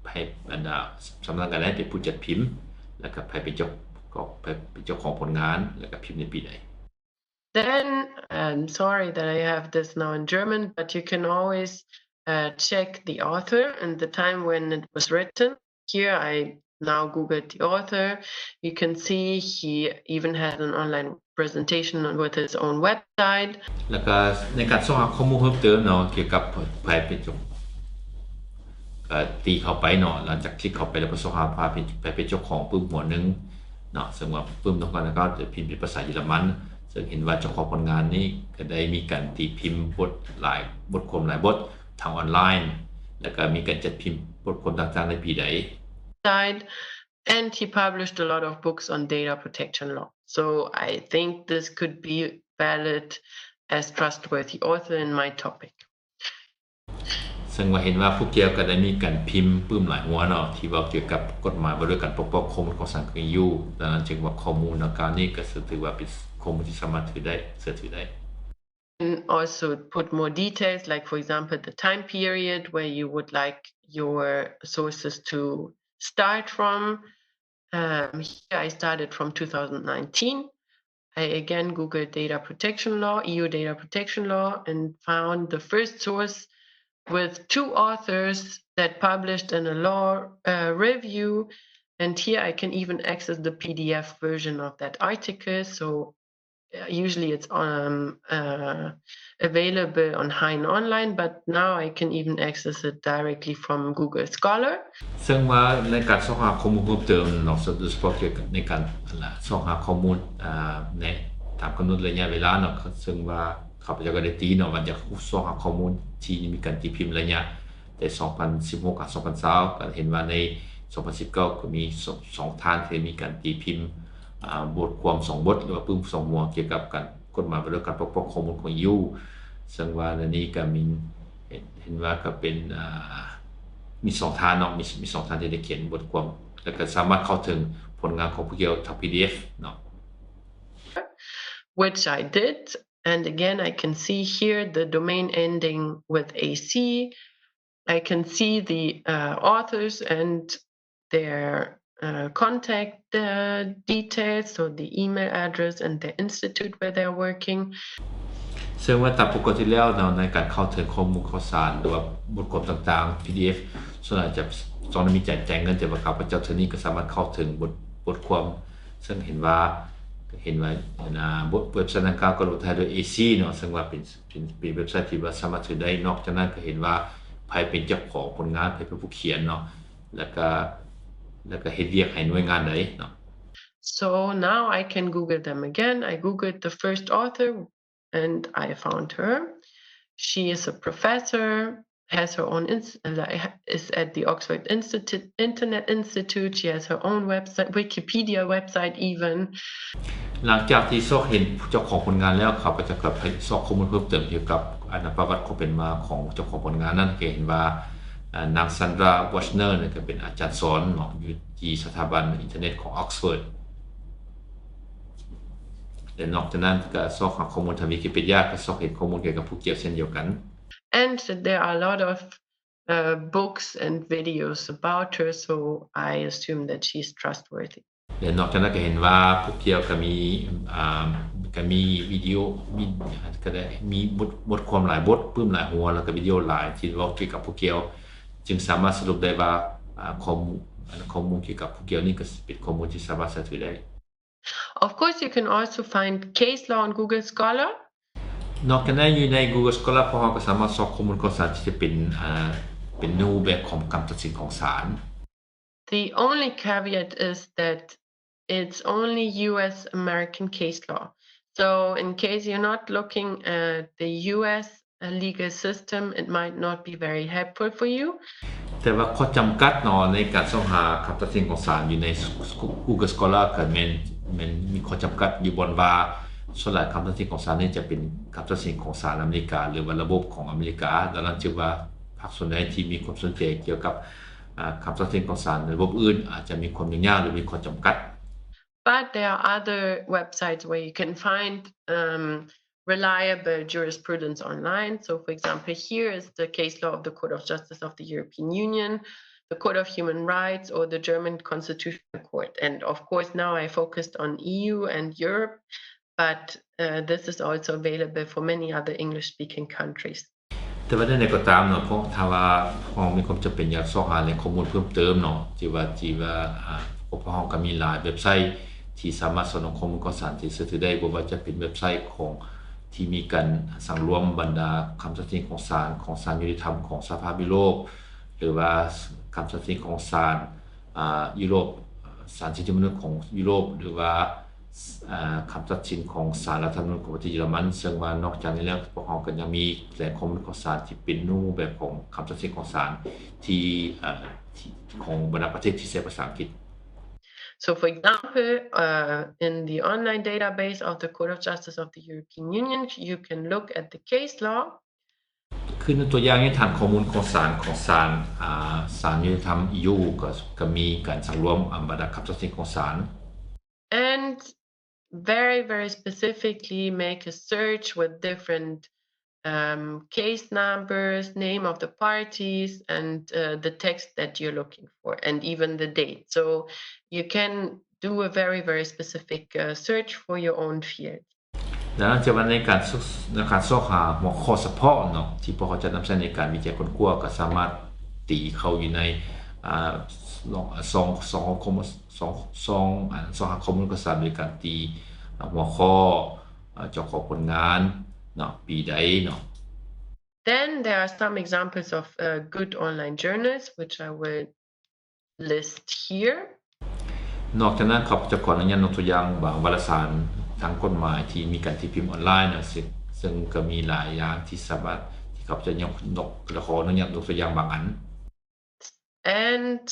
ໃຜ ອັນນ່າ ສຳນັກງານໃດເປັນຜູ້ຈັດພິມ ແລ້ວກໍໃຜເປັນເຈົ້າ ກໍໃຜເປັນເຈົ້າຂອງຜົນງານ ແລ້ວກໍພິມໃນປີໃດ. Then, I'm sorry that I have this now in German, but you can always, uh, check the author and the time when it was written. Here I now Googled the author. You can see he even has an online presentation with his own website. ແລ້ວກໍໃນການຊອກຫາຂໍ້ມູນເພີ່ມເຕີມເນາະ ກ່ຽວກັບໃຜເປັນເຈົ້າ ກໍຕີເຂົ້າໄປເນາະ, ຫຼັງຈາກຄລິກເຂົ້າໄປແລ້ວກໍຊອກຫາວ່າໃຜເປັນເຈົ້າຂອງປຶ້ມຫົວໜຶ່ງເນາະ, ເຊິ່ງວ່າປຶ້ມດັ່ງກ່າວນັ້ນກໍຈະພິມເປັນພາສາເຢຍລະມັນ, ເຊິ່ງເຫັນວ່າເຈົ້າຂອງຜົນງານນີ້ກໍໄດ້ມີການຕີພິມບົດຫຼາຍ ບົດຄວາມຫຼາຍບົດທາງອອນລາຍ ແລ້ວກໍມີການຈັດພິມບົດຄວາມຕ່າງໆໃນປີໃດ. And he published a lot of books on data protection law. So I think this could be valid as trustworthy author in my topic. ເຊິ່ງວ່າເຫັນວ່າຜູ້ກ່ຽວກໍໄດ້ມີການພິມປຶ້ມຫຼາຍຫົວເນາະ ທີ່ເວົ້າກ່ຽວກັບກົດໝາຍວ່າດ້ວຍການປົກປ້ອງຂໍ້ມູນຂອງສານຂອງ E U, ດັ່ງນັ້ນຈຶ່ງວ່າຂໍ້ມູນດັ່ງກ່າວນີ້ກໍຖືວ່າເປັນຂໍ້ມູນທີ່ສາມາດຖືໄດ້ ເຊື່ອຖືໄດ້. And also put more details, like, for example, the time period where you would like your sources to start from. Um, here I started from two thousand nineteen. I again Googled data protection law, E U data protection law, and found the first source with two authors that published in a law, uh, review. And here I can even access the P D F version of that article. So, uh, usually it's, um, uh, available on Hein Online, but now I can even access it directly from Google Scholar. ເຊິ່ງວ່າໃນການຊອກຫາຂໍ້ມູນເພີ່ມເຕີມເນາະ ໂດຍສະເພາະກ່ຽວກັບໃນການ ອັນນ່າ ຊອກຫາຂໍ້ມູນ ອາ ໃນ ຕາມກຳນົດໄລຍະເວລາເນາະ, ເຊິ່ງວ່າຂ້າພະເຈົ້າກໍໄດ້ຕີເນາະ ວ່າຢາກຊອກຫາຂໍ້ມູນທີ່ມີການຕີພິມໄລຍະແຕ່ສອງພັນສິບຫົກຫາສອງພັນຊາວ ກໍເຫັນວ່າໃນສອງພັນສິບເກົ້າກໍມີສອງ ສອງທ່ານທີ່ມີການຕີພິມ ອາ ບົດຄວາມສອງບົດ ຫຼືວ່າປຶ້ມສອງຫົວ ກ່ຽວກັບການ ກົດໝາຍວ່າດ້ວຍການປົກປ້ອງຂໍ້ມູນຂອງ E U, ເຊິ່ງວ່າໃນນີ້ກໍມີ ເຫັນ ເຫັນວ່າກໍເປັນ ອາ ມີສອງທ່ານເນາະ ມີ ມີສອງທ່ານທີ່ໄດ້ຂຽນບົດຄວາມ ແລ້ວກໍສາມາດເຂົ້າເຖິງຜົນງານຂອງຜູ້ກ່ຽວທາງ P D F ເນາະ. Which I did, and again I can see here the domain ending with A C. I can see the, uh, authors and their, uh, contact, uh, details, so the email address and the institute where they are working. ເຊິ່ງວ່າຕາມປົກກະຕິແລ້ວເນາະ ໃນການເຂົ້າເຖິງຂໍ້ມູນຂ່າວສານ ຫຼືວ່າບົດຄວາມຕ່າງໆ P D F ສ່ວນຫຼາຍຈະຕ້ອງໄດ້ມີການຈ່າຍເງິນ, ແຕ່ວ່າຂ້າພະເຈົ້າເທື່ອນີ້ກໍສາມາດເຂົ້າເຖິງບົດ ບົດຄວາມ ເຊິ່ງເຫັນວ່າ ເຫັນວ່າ ອັນນ່າ ບົດ ເວັບໄຊດັ່ງກ່າວກໍລົງທ້າຍດ້ວຍ A C ເນາະ, ເຊິ່ງວ່າເປັນ ເປັນ ເປັນເວັບໄຊທີ່ວ່າສາມາດຖືໄດ້. ນອກຈາກນັ້ນກໍເຫັນວ່າໃຜເປັນເຈົ້າຂອງຜົນງານ, ໃຜເປັນຜູ້ຂຽນເນາະ, ແລ້ວກໍ ແລ້ວກໍເຮັດວຽກໃຫ້ໜ່ວຍງານໃດເນາະ. So now I can Google them again. I Googled the first author and I found her. She is a professor, has her own ins-, uh, is at the Oxford Institute, Internet Institute. She has her own website, Wikipedia website even. ຫຼັງຈາກທີ່ຊອກເຫັນເຈົ້າຂອງຜົນງານແລ້ວ, ຂ້າພະເຈົ້າກໍໄປຊອກຂໍ້ມູນເພີ່ມເຕີມກ່ຽວກັບ ອັນ ປະຫວັດຄວາມເປັນມາຂອງເຈົ້າຂອງຜົນງານນັ້ນ, ກໍເຫັນວ່າ ນາງ Sandra Wajcner ນີ້ກໍເປັນອາຈານສອນເນາະ ຢູ່ທີ່ສະຖາບັນອິນເຕີເນັດຂອງ Oxford. ແລະນອກຈາກນັ້ນກໍຊອກຫາຂໍ້ມູນທາງວິກິເປດຽ ກໍຊອກເຫັນຂໍ້ມູນກ່ຽວກັບຜູ້ກ່ຽວເຊັ່ນດຽວກັນ. And there are a lot of uh, books and videos about her, so I assume that she's trustworthy. ແລະນອກຈາກນັ້ນກໍເຫັນວ່າຜູ້ກ່ຽວກໍມີ ອ່າ ກໍມີວິດີໂອ ມີ ກໍໄດ້ມີບົດ ບົດຄວາມຫຼາຍບົດ ປຶ້ມຫຼາຍຫົວ ແລ້ວກໍວິດີໂອຫຼາຍທີ່ເວົ້າກ່ຽວກັບຜູ້ກ່ຽວ ຈຶ່ງສາມາດສະຫຼຸບໄດ້ວ່າ ອ່າ ຂໍ້ມູນ ຂໍ້ມູນກ່ຽວກັບຜູ້ກ່ຽວນີ້ກໍເປັນຂໍ້ມູນທີ່ສາມາດເຊື່ອຖືໄດ້. Of course, you can also find case law on Google Scholar. ນອກຈາກນັ້ນຢູ່ໃນ Google Scholar ພວກເຮົາກໍສາມາດຊອກຂໍ້ມູນຂອງສານທີ່ຈະເປັນ ອ່າ ເປັນໃນຮູບແບບຂອງຄຳຕັດສິນຂອງສານ. The only caveat is that it's only U S American case law. So in case you're not looking at the U S uh, legal system, it might not be very helpful for you. ແຕ່ວ່າຂໍ້ຈຳກັດເນາະ ໃນການຊອກຫາຄຳຕັດສິນຂອງສານຢູ່ໃນ Google Scholar ກໍແມ່ນ ແມ່ນມີຂໍ້ຈຳກັດຢູ່ບ່ອນວ່າ ສ່ວນຫຼາຍຄຳຕັດສິນຂອງສານນີ້ຈະເປັນຄຳຕັດສິນຂອງສານອາເມລິກາ ຫຼືວ່າລະບົບຂອງອາເມລິກາ. ດັ່ງນັ້ນຈຶ່ງວ່າພາກສ່ວນໃດທີ່ມີຄວາມສົນໃຈກ່ຽວກັບ ອ່າ ຄຳຕັດສິນຂອງສານໃນລະບົບອື່ນ ອາດຈະມີຄວາມຫຍຸ້ງຍາກ ຫຼືມີຂໍ້ຈຳກັດ. But there are other websites where you can find um, reliable jurisprudence online. So, for example, here is the case law of the Court of Justice of the European Union, the Court of Human Rights, or the German Constitutional Court. And of course, now I focused on E U and Europe, but uh, this is also available for many other English speaking countries. ແຕ່ວ່າແນວໃດກໍຕາມເນາະ ເພາະຖ້າວ່າເຮົາມີຄວາມຈຳເປັນຢາກຊອກຫາແຫຼ່ງຂໍ້ມູນເພີ່ມເຕີມເນາະ ທີ່ວ່າ ທີ່ວ່າ ອ່າ ພວກເຮົາກໍມີຫຼາຍເວັບໄຊທີ່ສາມາດສະໜອງຂໍ້ມູນຂອງສານທີ່ເຊື່ອຖືໄດ້ ບໍ່ວ່າຈະເປັນເວັບໄຊຂອງທີ່ມີການສັງລວມບັນດາຄຳຕັດສິນຂອງສານ ຂອງສານຍຸຕິທຳຂອງສະຫະພາບຢູໂຣບ ຫຼືວ່າຄຳຕັດສິນຂອງສານ ອ່າ ຢູໂຣບ ສານສິດທິມະນຸດຂອງຢູໂຣບ ຫຼືວ່າ ອ່າ ຄຳຕັດສິນຂອງສານລັດຖະທຳມະນູນຂອງປະເທດເຢຍລະມັນ ເຊິ່ງວ່ານອກຈາກນີ້ແລ້ວ ພວກເຮົາກໍຍັງມີແຫຼ່ງຂໍ້ມູນຂອງສານທີ່ເປັນຮູບແບບຂອງຄຳຕັດສິນຂອງສານທີ່ ເອີ ທີ່ ຂອງບັນດາປະເທດທີ່ໃຊ້ພາສາອັງກິດ. So, for example, uh, in the online database of the Court of Justice of the European Union, you can look at the case law ຄືຍົກຕົວຢ່າງໃນຖານຂໍ້ມູນຂອງສານ ຂອງສານ ອ່າ ສານຍຸຕິທຳ E U ກໍ ກໍມີການສັງລວມ ອາ ບັນດາຄຳຕັດສິນຂອງສານ and very, very specifically make a search with different um, case numbers, name of the parties, and uh, the text that you're looking for, and even the date. So you can do a very, very specific uh, search for your own field. ດັ່ງນັ້ນຈະວ່າໃນການ ໃນການຊອກຫາຫົວຂໍ້ສະເພາະເນາະ ທີ່ພວກເຮົາຈະນຳໃຊ້ໃນການວິໄຈຄົ້ນຄວ້າ ກໍສາມາດຕີເຂົ້າຢູ່ໃນ ອ່າ ຊ່ອງ ຊ່ອງ ຊ່ອງ ຊ່ອງ ຊ່ອງ ຊ່ອງຫາຂໍ້ມູນຂອງສານໂດຍການຕີ ອ່າ ຫົວຂໍ້ ອ່າ ເຈົ້າຂອງຜົນງານເນາະ ປີໃດເນາະ. Then there are some examples of uh, good online journals, which I will list here. ນອກຈາກນັ້ນ ຂ້າພະເຈົ້າຂໍອະນຸຍາດຍົກຕົວຢ່າງບາງວາລະສານທາງກົດໝາຍທີ່ມີການຕີພິມອອນລາຍນະ ເຊິ່ງ ເຊິ່ງກໍມີຫຼາຍຢ່າງທີ່ສາມາດ ທີ່ຂ້າພະເຈົ້າຍົກ ຍົກ ຂໍອະນຸຍາດຍົກຕົວຢ່າງບາງອັນ. And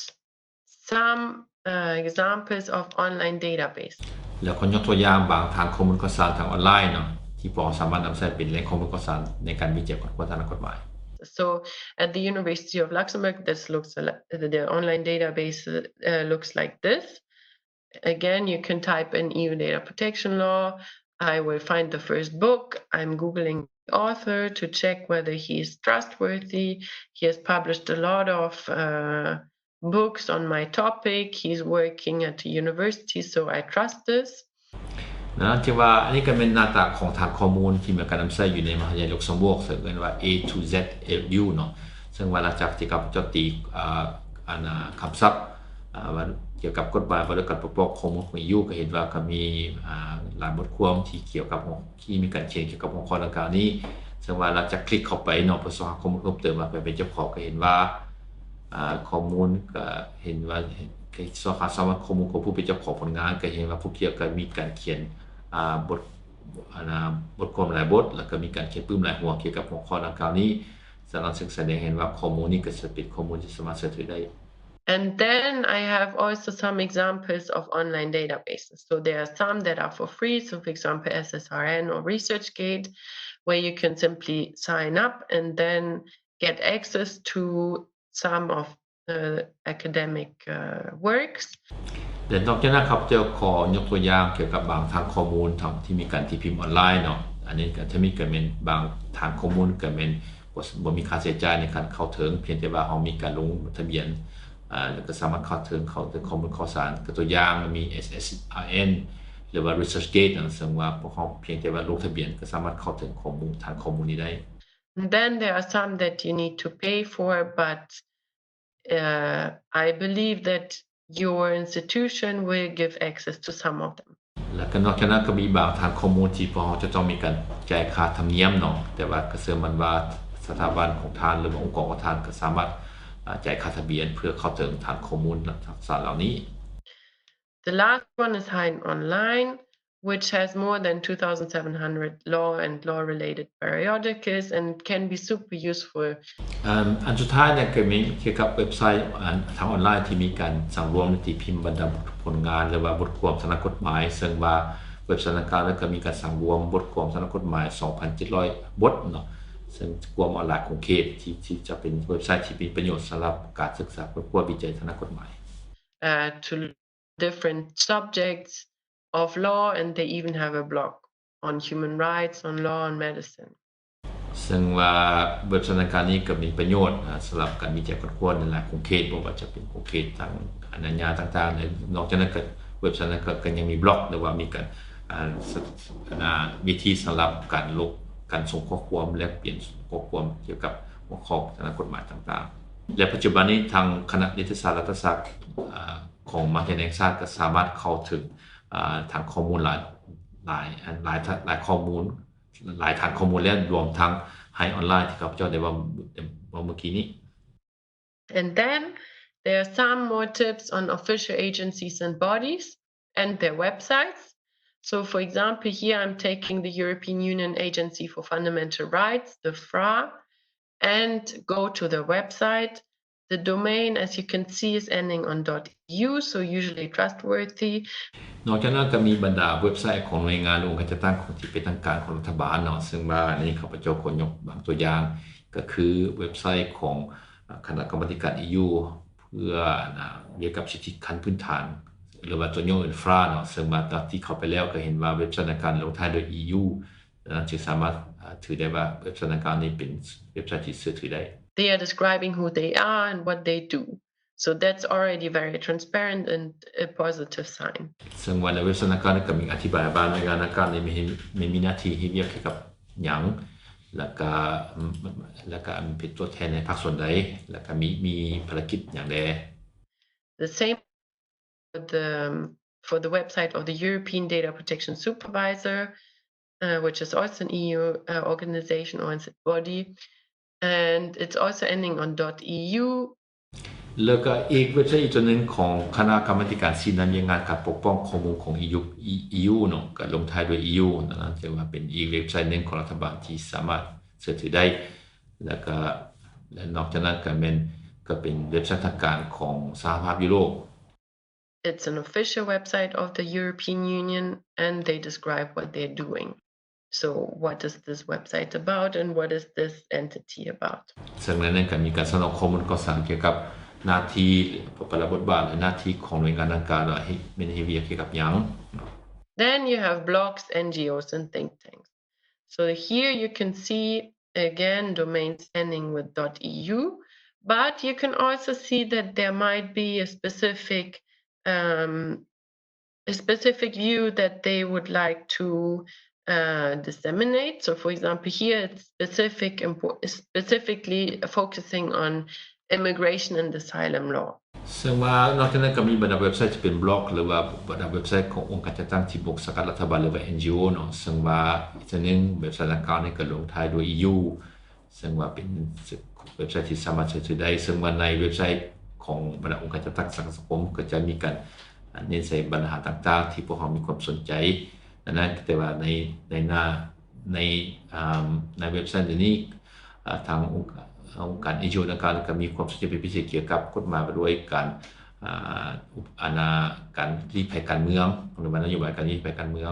some uh, examples of online database. ແລ້ວກໍຍົກຕົວຢ່າງບາງຖານຂໍ້ມູນຂ່າວສານທາງອອນລາຍເນາະ ທີ່ພວກເຮົາສາມາດນຳໃຊ້ເປັນແຫຼ່ງຂໍ້ມູນຂ່າວສານໃນການວິໄຈຄົ້ນຄວ້າທາງດ້ານກົດໝາຍ. So at the University of Luxembourg, this looks the online database uh, looks like this. Again, you can type in E U data protection law. I will find the first book. I'm Googling the author to check whether he is trustworthy. He has published a lot of uh, books on my topic. He's working at a university, so I trust this. ນະ ທີ່ວ່າອັນນີ້ກໍແມ່ນໜ້າຕາຂອງຖານຂໍ້ມູນທີ່ມີການນຳໃຊ້ຢູ່ໃນມະຫາວິທະຍາໄລ Luxembourg ເຊິ່ງເອີ້ນວ່າ A to Z L U ເນາະ ເຊິ່ງວ່າຫຼັງຈາກທີ່ຂ້າພະເຈົ້າຕີ ອ່າ ອັນ ອ່າ ຄຳສັບ ອ່າ ວ່າກ່ຽວກັບກົດໝາຍວ່າດ້ວຍການປົກປ້ອງຂໍ້ມູນຂອງ E U ກໍເຫັນວ່າກໍມີ ອ່າ ຫຼາຍບົດຄວາມທີ່ກ່ຽວກັບ ທີ່ມີການຂຽນກ່ຽວກັບຫົວຂໍ້ດັ່ງກ່າວນີ້ ເຊິ່ງວ່າຫຼັງຈາກຄລິກເຂົ້າໄປເນາະ ເພື່ອຊອກຫາຂໍ້ມູນເພີ່ມເຕີມວ່າໃຜເປັນເຈົ້າຂອງ ກໍເຫັນວ່າ ອ່າ ຂໍ້ມູນ ກໍເຫັນວ່າ ຊອກຫາສາມາດຂໍ້ມູນຂອງຜູ້ເປັນເຈົ້າຂອງຜົນງານ ກໍເຫັນວ່າຜູ້ກ່ຽວກໍມີການຂຽນ ອ່າ ບົດ ອັນ ອ່າ ບົດຄວາມຫຼາຍບົດ ແລ້ວກໍມີການຂຽນປຶ້ມຫຼາຍຫົວກ່ຽວກັບຫົວຂໍ້ດັ່ງກ່າວນີ້ ສະນັ້ນ ເຊິ່ງສະແດງໃຫ້ເຫັນວ່າຂໍ້ມູນນີ້ກໍຈະເປັນຂໍ້ມູນທີ່ສາມາດເຊື່ອຖືໄດ້. And then I have also some examples of online databases. So there are some that are for free. So for example, S S R N or ResearchGate, where you can simply sign up and then get access to some of the academic, uh, works. ແລະນອກຈາກນັ້ນ ຂ້າພະເຈົ້າຂໍຍົກຕົວຢ່າງກ່ຽວກັບບາງຖານຂໍ້ມູນທີ່ມີການຕີພິມອອນລາຍເນາະ. ອັນນີ້ກໍຈະມີ ກໍແມ່ນບາງຖານຂໍ້ມູນກໍແມ່ນບໍ່ ບໍ່ມີຄ່າໃຊ້ຈ່າຍໃນການເຂົ້າເຖິງ, ພຽງແຕ່ວ່າເຮົາມີການລົງທະບຽນ ອາ ແລ້ວກໍສາມາດເຂົ້າເຖິງ ເຂົ້າເຖິງຂໍ້ມູນຂ່າວສານ. ຕົວຢ່າງມີ ເອສເອສອາເອັນ ຫຼືວ່າ ResearchGate ເນາະ, ເຊິ່ງວ່າພວກເຮົາພຽງແຕ່ວ່າລົງທະບຽນກໍສາມາດເຂົ້າເຖິງຂໍ້ມູນ ຖານຂໍ້ມູນນີ້ໄດ້. And then there are some that you need to pay for, but uh, I believe that your institution will give access to some of them. ແລ້ວກໍນອກຈາກນັ້ນກໍມີບາງຖານຂໍ້ມູນທີ່ພວກເຮົາຈະຕ້ອງມີການຈ່າຍຄ່າທຳນຽມເນາະ, ແຕ່ວ່າກໍເຊື່ອໝັ້ນວ່າສະຖາບັນຂອງທ່ານ ຫຼືວ່າອົງກອນຂອງທ່ານກໍສາມາດ ອາ ຈ່າຍຄ່າທະບຽນເພື່ອເຂົ້າເຖິງຖານຂໍ້ມູນລັກສະນະເຫຼົ່ານີ້. The last one is Hein Online, which has more than two thousand seven hundred law and law-related periodicals and can be super useful. ອັນ ອັນສຸດທ້າຍນັ້ນກໍມີກ່ຽວກັບເວັບໄຊທາງອອນລາຍທີ່ມີການສັງລວມ ແລະ ຕີພິມບັນດາຜົນງານ ຫຼືວ່າບົດຄວາມທາງດ້ານກົດໝາຍ, ເຊິ່ງວ່າເວັບໄຊດັ່ງກ່າວນັ້ນກໍມີການສັງລວມບົດຄວາມທາງດ້ານກົດໝາຍ ສອງພັນເຈັດຮ້ອຍບົດເນາະ, ເຊິ່ງກວມເອົາຫຼາຍຂົງເຂດທີ່ ທີ່ຈະເປັນເວັບໄຊທີ່ມີປະໂຫຍດສຳລັບການສຶກສາຄົ້ນຄວ້າວິໄຈທາງດ້ານກົດໝາຍ. Uh, to different subjects of law, and they even have a blog on human rights, on law, on medicine. ເຊິ່ງວ່າເວັບໄຊດັ່ງກ່າວນີ້ກໍມີປະໂຫຍດ ອາ ສຳລັບການວິໄຈຄົ້ນຄວ້າໃນຫຼາຍຂົງເຂດ, ບໍ່ວ່າຈະເປັນຂົງເຂດທາງອານາຍາຕ່າງໆ ແລະ ນອກຈາກນັ້ນກໍເວັບໄຊນັ້ນກໍ ກໍຍັງມີບລັອກ ຫຼືວ່າມີການ ອາ ສະ ອາ ວິທີສຳລັບການລົງ ການສົ່ງຂໍ້ຄວາມ ແລກປ່ຽນຂໍ້ຄວາມກ່ຽວກັບຫົວຂໍ້ທາງດ້ານກົດໝາຍຕ່າງໆ. ແລະ ປັດຈຸບັນນີ້ທາງຄະນະນິເທດສາດລັດຖະສາດ ອາ ຂອງມະຫາວິທະຍາໄລແຫ່ງຊາດກໍສາມາດເຂົ້າເຖິງ ອາ ຖານຂໍ້ມູນຫຼາຍ ຫຼາຍ ຫຼາຍ ຫຼາຍຂໍ້ມູນ ຫຼາຍຖານຂໍ້ມູນແລ້ວ, ລວມທັງ Hein Online ທີ່ຂ້າພະເຈົ້າໄດ້ເວົ້າ ເວົ້າເມື່ອກີ້ນີ້. And then there are some more tips on official agencies and bodies and their websites. So, for example, here I'm taking the European Union Agency for Fundamental Rights, the fra, and go to their website. The domain, as you can see, is ending on .eu, so usually trustworthy. ນອກຈາກນັ້ນກໍມີບັນດາເວັບໄຊຂອງໜ່ວຍງານ ຫຼື ອົງການຈັດຕັ້ງຂອງທີ່ເປັນທາງການຂອງລັດຖະບານເນາະ, ເຊິ່ງວ່າໃນນີ້ຂ້າພະເຈົ້າຂໍຍົກບາງຕົວຢ່າງ ກໍຄືເວັບໄຊຂອງຄະນະກຳມາທິການ EU ເພື່ອ ນະ ກ່ຽວກັບສິດທິຂັ້ນພື້ນຖານ ຫຼືວ່າຕົວຫຍໍ້ເອີ້ນ fra ເນາະ, ເຊິ່ງວ່າຕາມທີ່ເຂົ້າໄປແລ້ວກໍເຫັນວ່າເວັບໄຊດັ່ງກ່າວລົງທ້າຍດ້ວຍ EU ດັ່ງນັ້ນຈຶ່ງສາມາດ ອາ ຖືໄດ້ວ່າເວັບໄຊດັ່ງກ່າວນີ້ເປັນເວັບໄຊທີ່ເຊື່ອຖືໄດ້. They are describing who they are and what they do. So that's already very transparent and a positive sign. ເຊິ່ງວ່າໃນເວັບໄຊດັ່ງກ່າວນີ້ກໍມີອະທິບາຍວ່າໜ່ວຍງານດັ່ງກ່າວນີ້ມີ ມີ ມີໜ້າທີ່ເຮັດວຽກກ່ຽວກັບຫຍັງ ແລ້ວກໍ ແລ້ວກໍເປັນຕົວແທນໃນພາກສ່ວນໃດ ແລ້ວກໍມີ ມີພາລະກິດຫຍັງແດ່. The same the, for the website of the European Data Protection Supervisor, uh, which is also an EU, uh, organization or body, and it's also ending on .eu. ແລ້ວກໍອີກເວັບໄຊອີກຕົວໜຶ່ງຂອງຄະນະກຳມາທິການຊີ້ນຳວຽກງານການປົກປ້ອງຂໍ້ມູນຂອງ EU EU ເນາະ, ກໍລົງທ້າຍດ້ວຍ EU ນັ້ນ ຖືວ່າເປັນອີກເວັບໄຊໜຶ່ງຂອງລັດຖະບານທີ່ສາມາດເຊື່ອຖືໄດ້. ແລ້ວກໍ ແລະ ນອກຈາກນັ້ນກໍແມ່ນ ກໍເປັນເວັບໄຊທາງການຂອງສະຫະພາບຢູໂຣບ. It's an official website of the European Union and they describe what they're doing. So what is this website about and what is this entity about? ເຊິ່ງໃນນັ້ນກໍມີການສະໜອງຂໍ້ມູນຂ່າວສານກ່ຽວກັບໜ້າທີ່ ພາລະບົດບາດ ແລະ ໜ້າທີ່ຂອງໜ່ວຍງານດັ່ງກ່າວ ແລະ ເຮັດ ແມ່ນເຮັດວຽກກ່ຽວກັບຫຍັງ. Then you have blogs, NGOs and think tanks. So here you can see again domains ending with .eu, but you can also see that there might be a specific, um, a specific view that they would like to, uh, disseminate. So, for example, here it's specific impo-, specifically focusing on immigration and asylum law. ເຊິ່ງວ່ານອກຈາກນັ້ນກໍມີບັນດາເວັບໄຊທີ່ເປັນບລັອກ ຫຼືວ່າບັນດາເວັບໄຊຂອງອົງການຈັດຕັ້ງທີ່ບໍ່ສັງກັດລັດຖະບານ ຫຼືວ່າ NGO ເນາະ, ເຊິ່ງວ່າອີກເທື່ອໜຶ່ງເວັບໄຊດັ່ງກ່າວນີ້ກໍລົງທ້າຍດ້ວຍ EU ເຊິ່ງວ່າເປັນເວັບໄຊທີ່ສາມາດເຊື່ອຖືໄດ້. ເຊິ່ງວ່າໃນເວັບໄຊຂອງບັນດາອົງການຈັດຕັ້ງສັງຄົມ ກໍຈະມີການເນັ້ນໃສ່ບັນຫາຕ່າງໆທີ່ພວກເຮົາມີຄວາມສົນໃຈ. ດັ່ງນັ້ນ ແຕ່ວ່າໃນ ໃນໜ້າ ໃນ ອາ ໃນເວັບໄຊນີ້ ອາ ທາງອົງ ອົງການ NGO ດັ່ງກ່າວກໍມີຄວາມສົນໃຈເປັນພິເສດກ່ຽວກັບກົດໝາຍວ່າດ້ວຍການ ອາ ອັນນາ ການລີ້ໄພການເມືອງ ຫຼືວ່ານະໂຍບາຍການລີ້ໄພການເມືອງ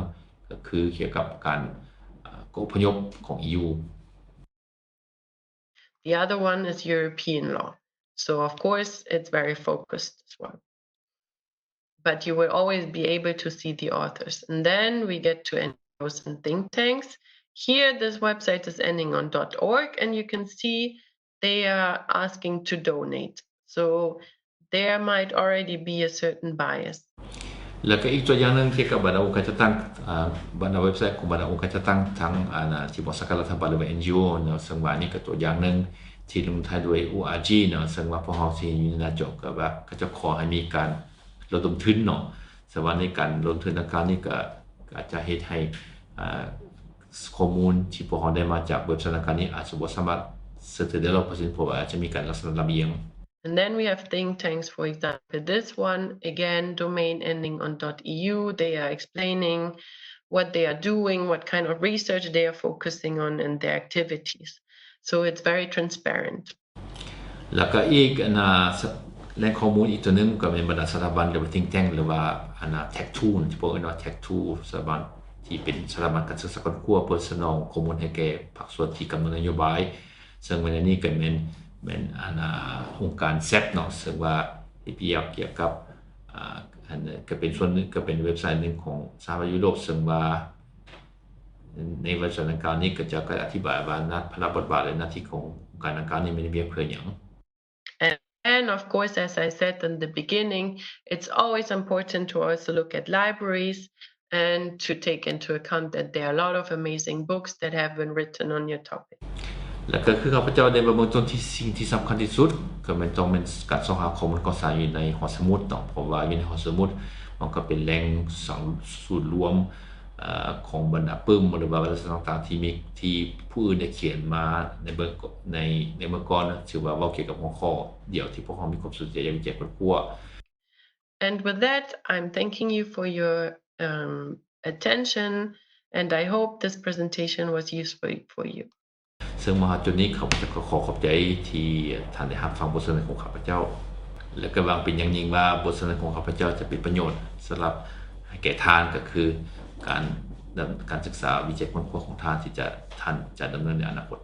ກໍຄືກ່ຽວກັບການ ອາ ການອົບພະຍົບຂອງ EU. The other one is European law. So, of course, it's very focused as well. But you will always be able to see the authors. And then we get to N G Os and think tanks. Here, this website is ending on .org, and you can see they are asking to donate. So, there might already be a certain bias. ແລ້ວກໍອີກຕົວຢ່າງໜຶ່ງກ່ຽວກັບບັນດາອົງການຈັດຕັ້ງ ອາ ບັນດາເວັບໄຊຂອງບັນດາອົງການຈັດຕັ້ງທາງ ອາ ທີ່ບໍ່ສັງກັດລັດຖະບານ ຫຼືວ່າ ເອັນຈີໂອ ເນາະ ເຊິ່ງວ່ານີ້ກໍຕົວຢ່າງໜຶ່ງທີ່ລົງທ້າຍດ້ວຍ ໂອອາຈີ ເນາະ ເຊິ່ງວ່າພວກເຮົາຊິເຫັນຢູ່ໃນໜ້າຈໍກໍວ່າ ເຂົາເຈົ້າຂໍໃຫ້ມີການລະດົມທຶນເນາະ ເຊິ່ງວ່າໃນການລະດົມທຶນດັ່ງກ່າວນີ້ກໍ ກໍອາດຈະເຮັດໃຫ້ ອາ ຂໍ້ມູນທີ່ພວກເຮົາໄດ້ມາຈາກເວັບໄຊດັ່ງກ່າວນີ້ ອາດຈະບໍ່ສາມາດເຊື່ອຖືໄດ້ຮ້ອຍເປີເຊັນ ເພາະວ່າອາດຈະມີການລັກສະນະລຳອຽງ. And then we have think tanks, for example, this one, again, domain ending on .eu. They are explaining what they are doing, what kind of research they are focusing on, and their activities. So it's very transparent. ແລ້ວກໍອີກ ອັນນ່າ ສະ ແຫຼ່ງຂໍ້ມູນອີກຕົວໜຶ່ງກໍແມ່ນບັນດາສະຖາບັນ ຫຼືວ່າ think tank ຫຼືວ່າ ອັນນ່າ Tech two ທີ່ພວກເອີ້ນວ່າ Tech two ສະຖາບັນທີ່ເປັນສະຖາບັນການສຶກສາຄົ້ນຄວ້າ ເພື່ອສະໜອງຂໍ້ມູນໃຫ້ແກ່ພາກສ່ວນທີ່ກຳນົດນະໂຍບາຍ ເຊິ່ງໃນນີ້ກໍແມ່ນ ແມ່ນ ອັນນ່າ ອົງການ ແຊັບ ເນາະ ເຊິ່ງວ່າເຮັດວຽກກ່ຽວກັບ ອາ ອັນ ກໍເປັນສ່ວນໜຶ່ງ ກໍເປັນເວັບໄຊໜຶ່ງຂອງສະຫະພາບຢູໂຣບ ເຊິ່ງວ່າ ໃນເວັບໄຊດັ່ງກ່າວນີ້ ເຂົາເຈົ້າກໍອະທິບາຍວ່າ ໜ້າ ພາລະ ບົດບາດ ແລະ ໜ້າທີ່ຂອງອົງການດັ່ງກ່າວນີ້ແມ່ນວຽກເພື່ອຫຍັງ. And, and of course, as I said in the beginning, it's always important to also look at libraries and to take into account that there are a lot of amazing books that have been written on your topic. ແລ້ວກໍຄືຂ້າພະເຈົ້າໄດ້ມາເບິ່ງຕົ້ນທີ່ ສິ່ງທີ່ສຳຄັນທີ່ສຸດ ກໍແມ່ນຕ້ອງແມ່ນການຊອກຫາຂໍ້ມູນຂ່າວສານຢູ່ໃນຫໍສະໝຸດເນາະ ເພາະວ່າຢູ່ໃນຫໍສະໝຸດ ມັນກໍເປັນແຫຼ່ງສັງສູນລວມ ເອີ ຂອງບັນດາປຶ້ມ ຫຼືວ່າວາລະສານຕ່າງໆ ທີ່ມີ ທີ່ຜູ້ອື່ນໄດ້ຂຽນມາໃນເບື້ອງ ໃນ ໃນເມື່ອກ່ອນ ຖືວ່າເວົ້າກ່ຽວກັບຫົວຂໍ້ດຽວທີ່ພວກເຮົາມີຄວາມສົນໃຈຢາກວິໄຈຄົ້ນຄວ້າ. And with that, I'm thanking you for your, um, attention, and I hope this presentation was useful for you. ເຊິ່ງມາຮອດຈຸດນີ້ ຂ້າພະເຈົ້າກໍຂໍຂອບໃຈທີ່ທ່ານໄດ້ຮັບຟັງບົດສະເໜີຂອງຂ້າພະເຈົ້າ ແລະ ກໍຫວັງເປັນຢ່າງຍິ່ງວ່າບົດສະເໜີຂອງຂ້າພະເຈົ້າຈະເປັນປະໂຫຍດສຳລັບໃຫ້ແກ່ທ່ານ ກໍຄືການ ການສຶກສາວິໄຈຄົ້ນຄວ້າຂອງທ່ານທີ່ຈະ ທ່ານຈະດຳເນີນໃນອະນາຄົດ.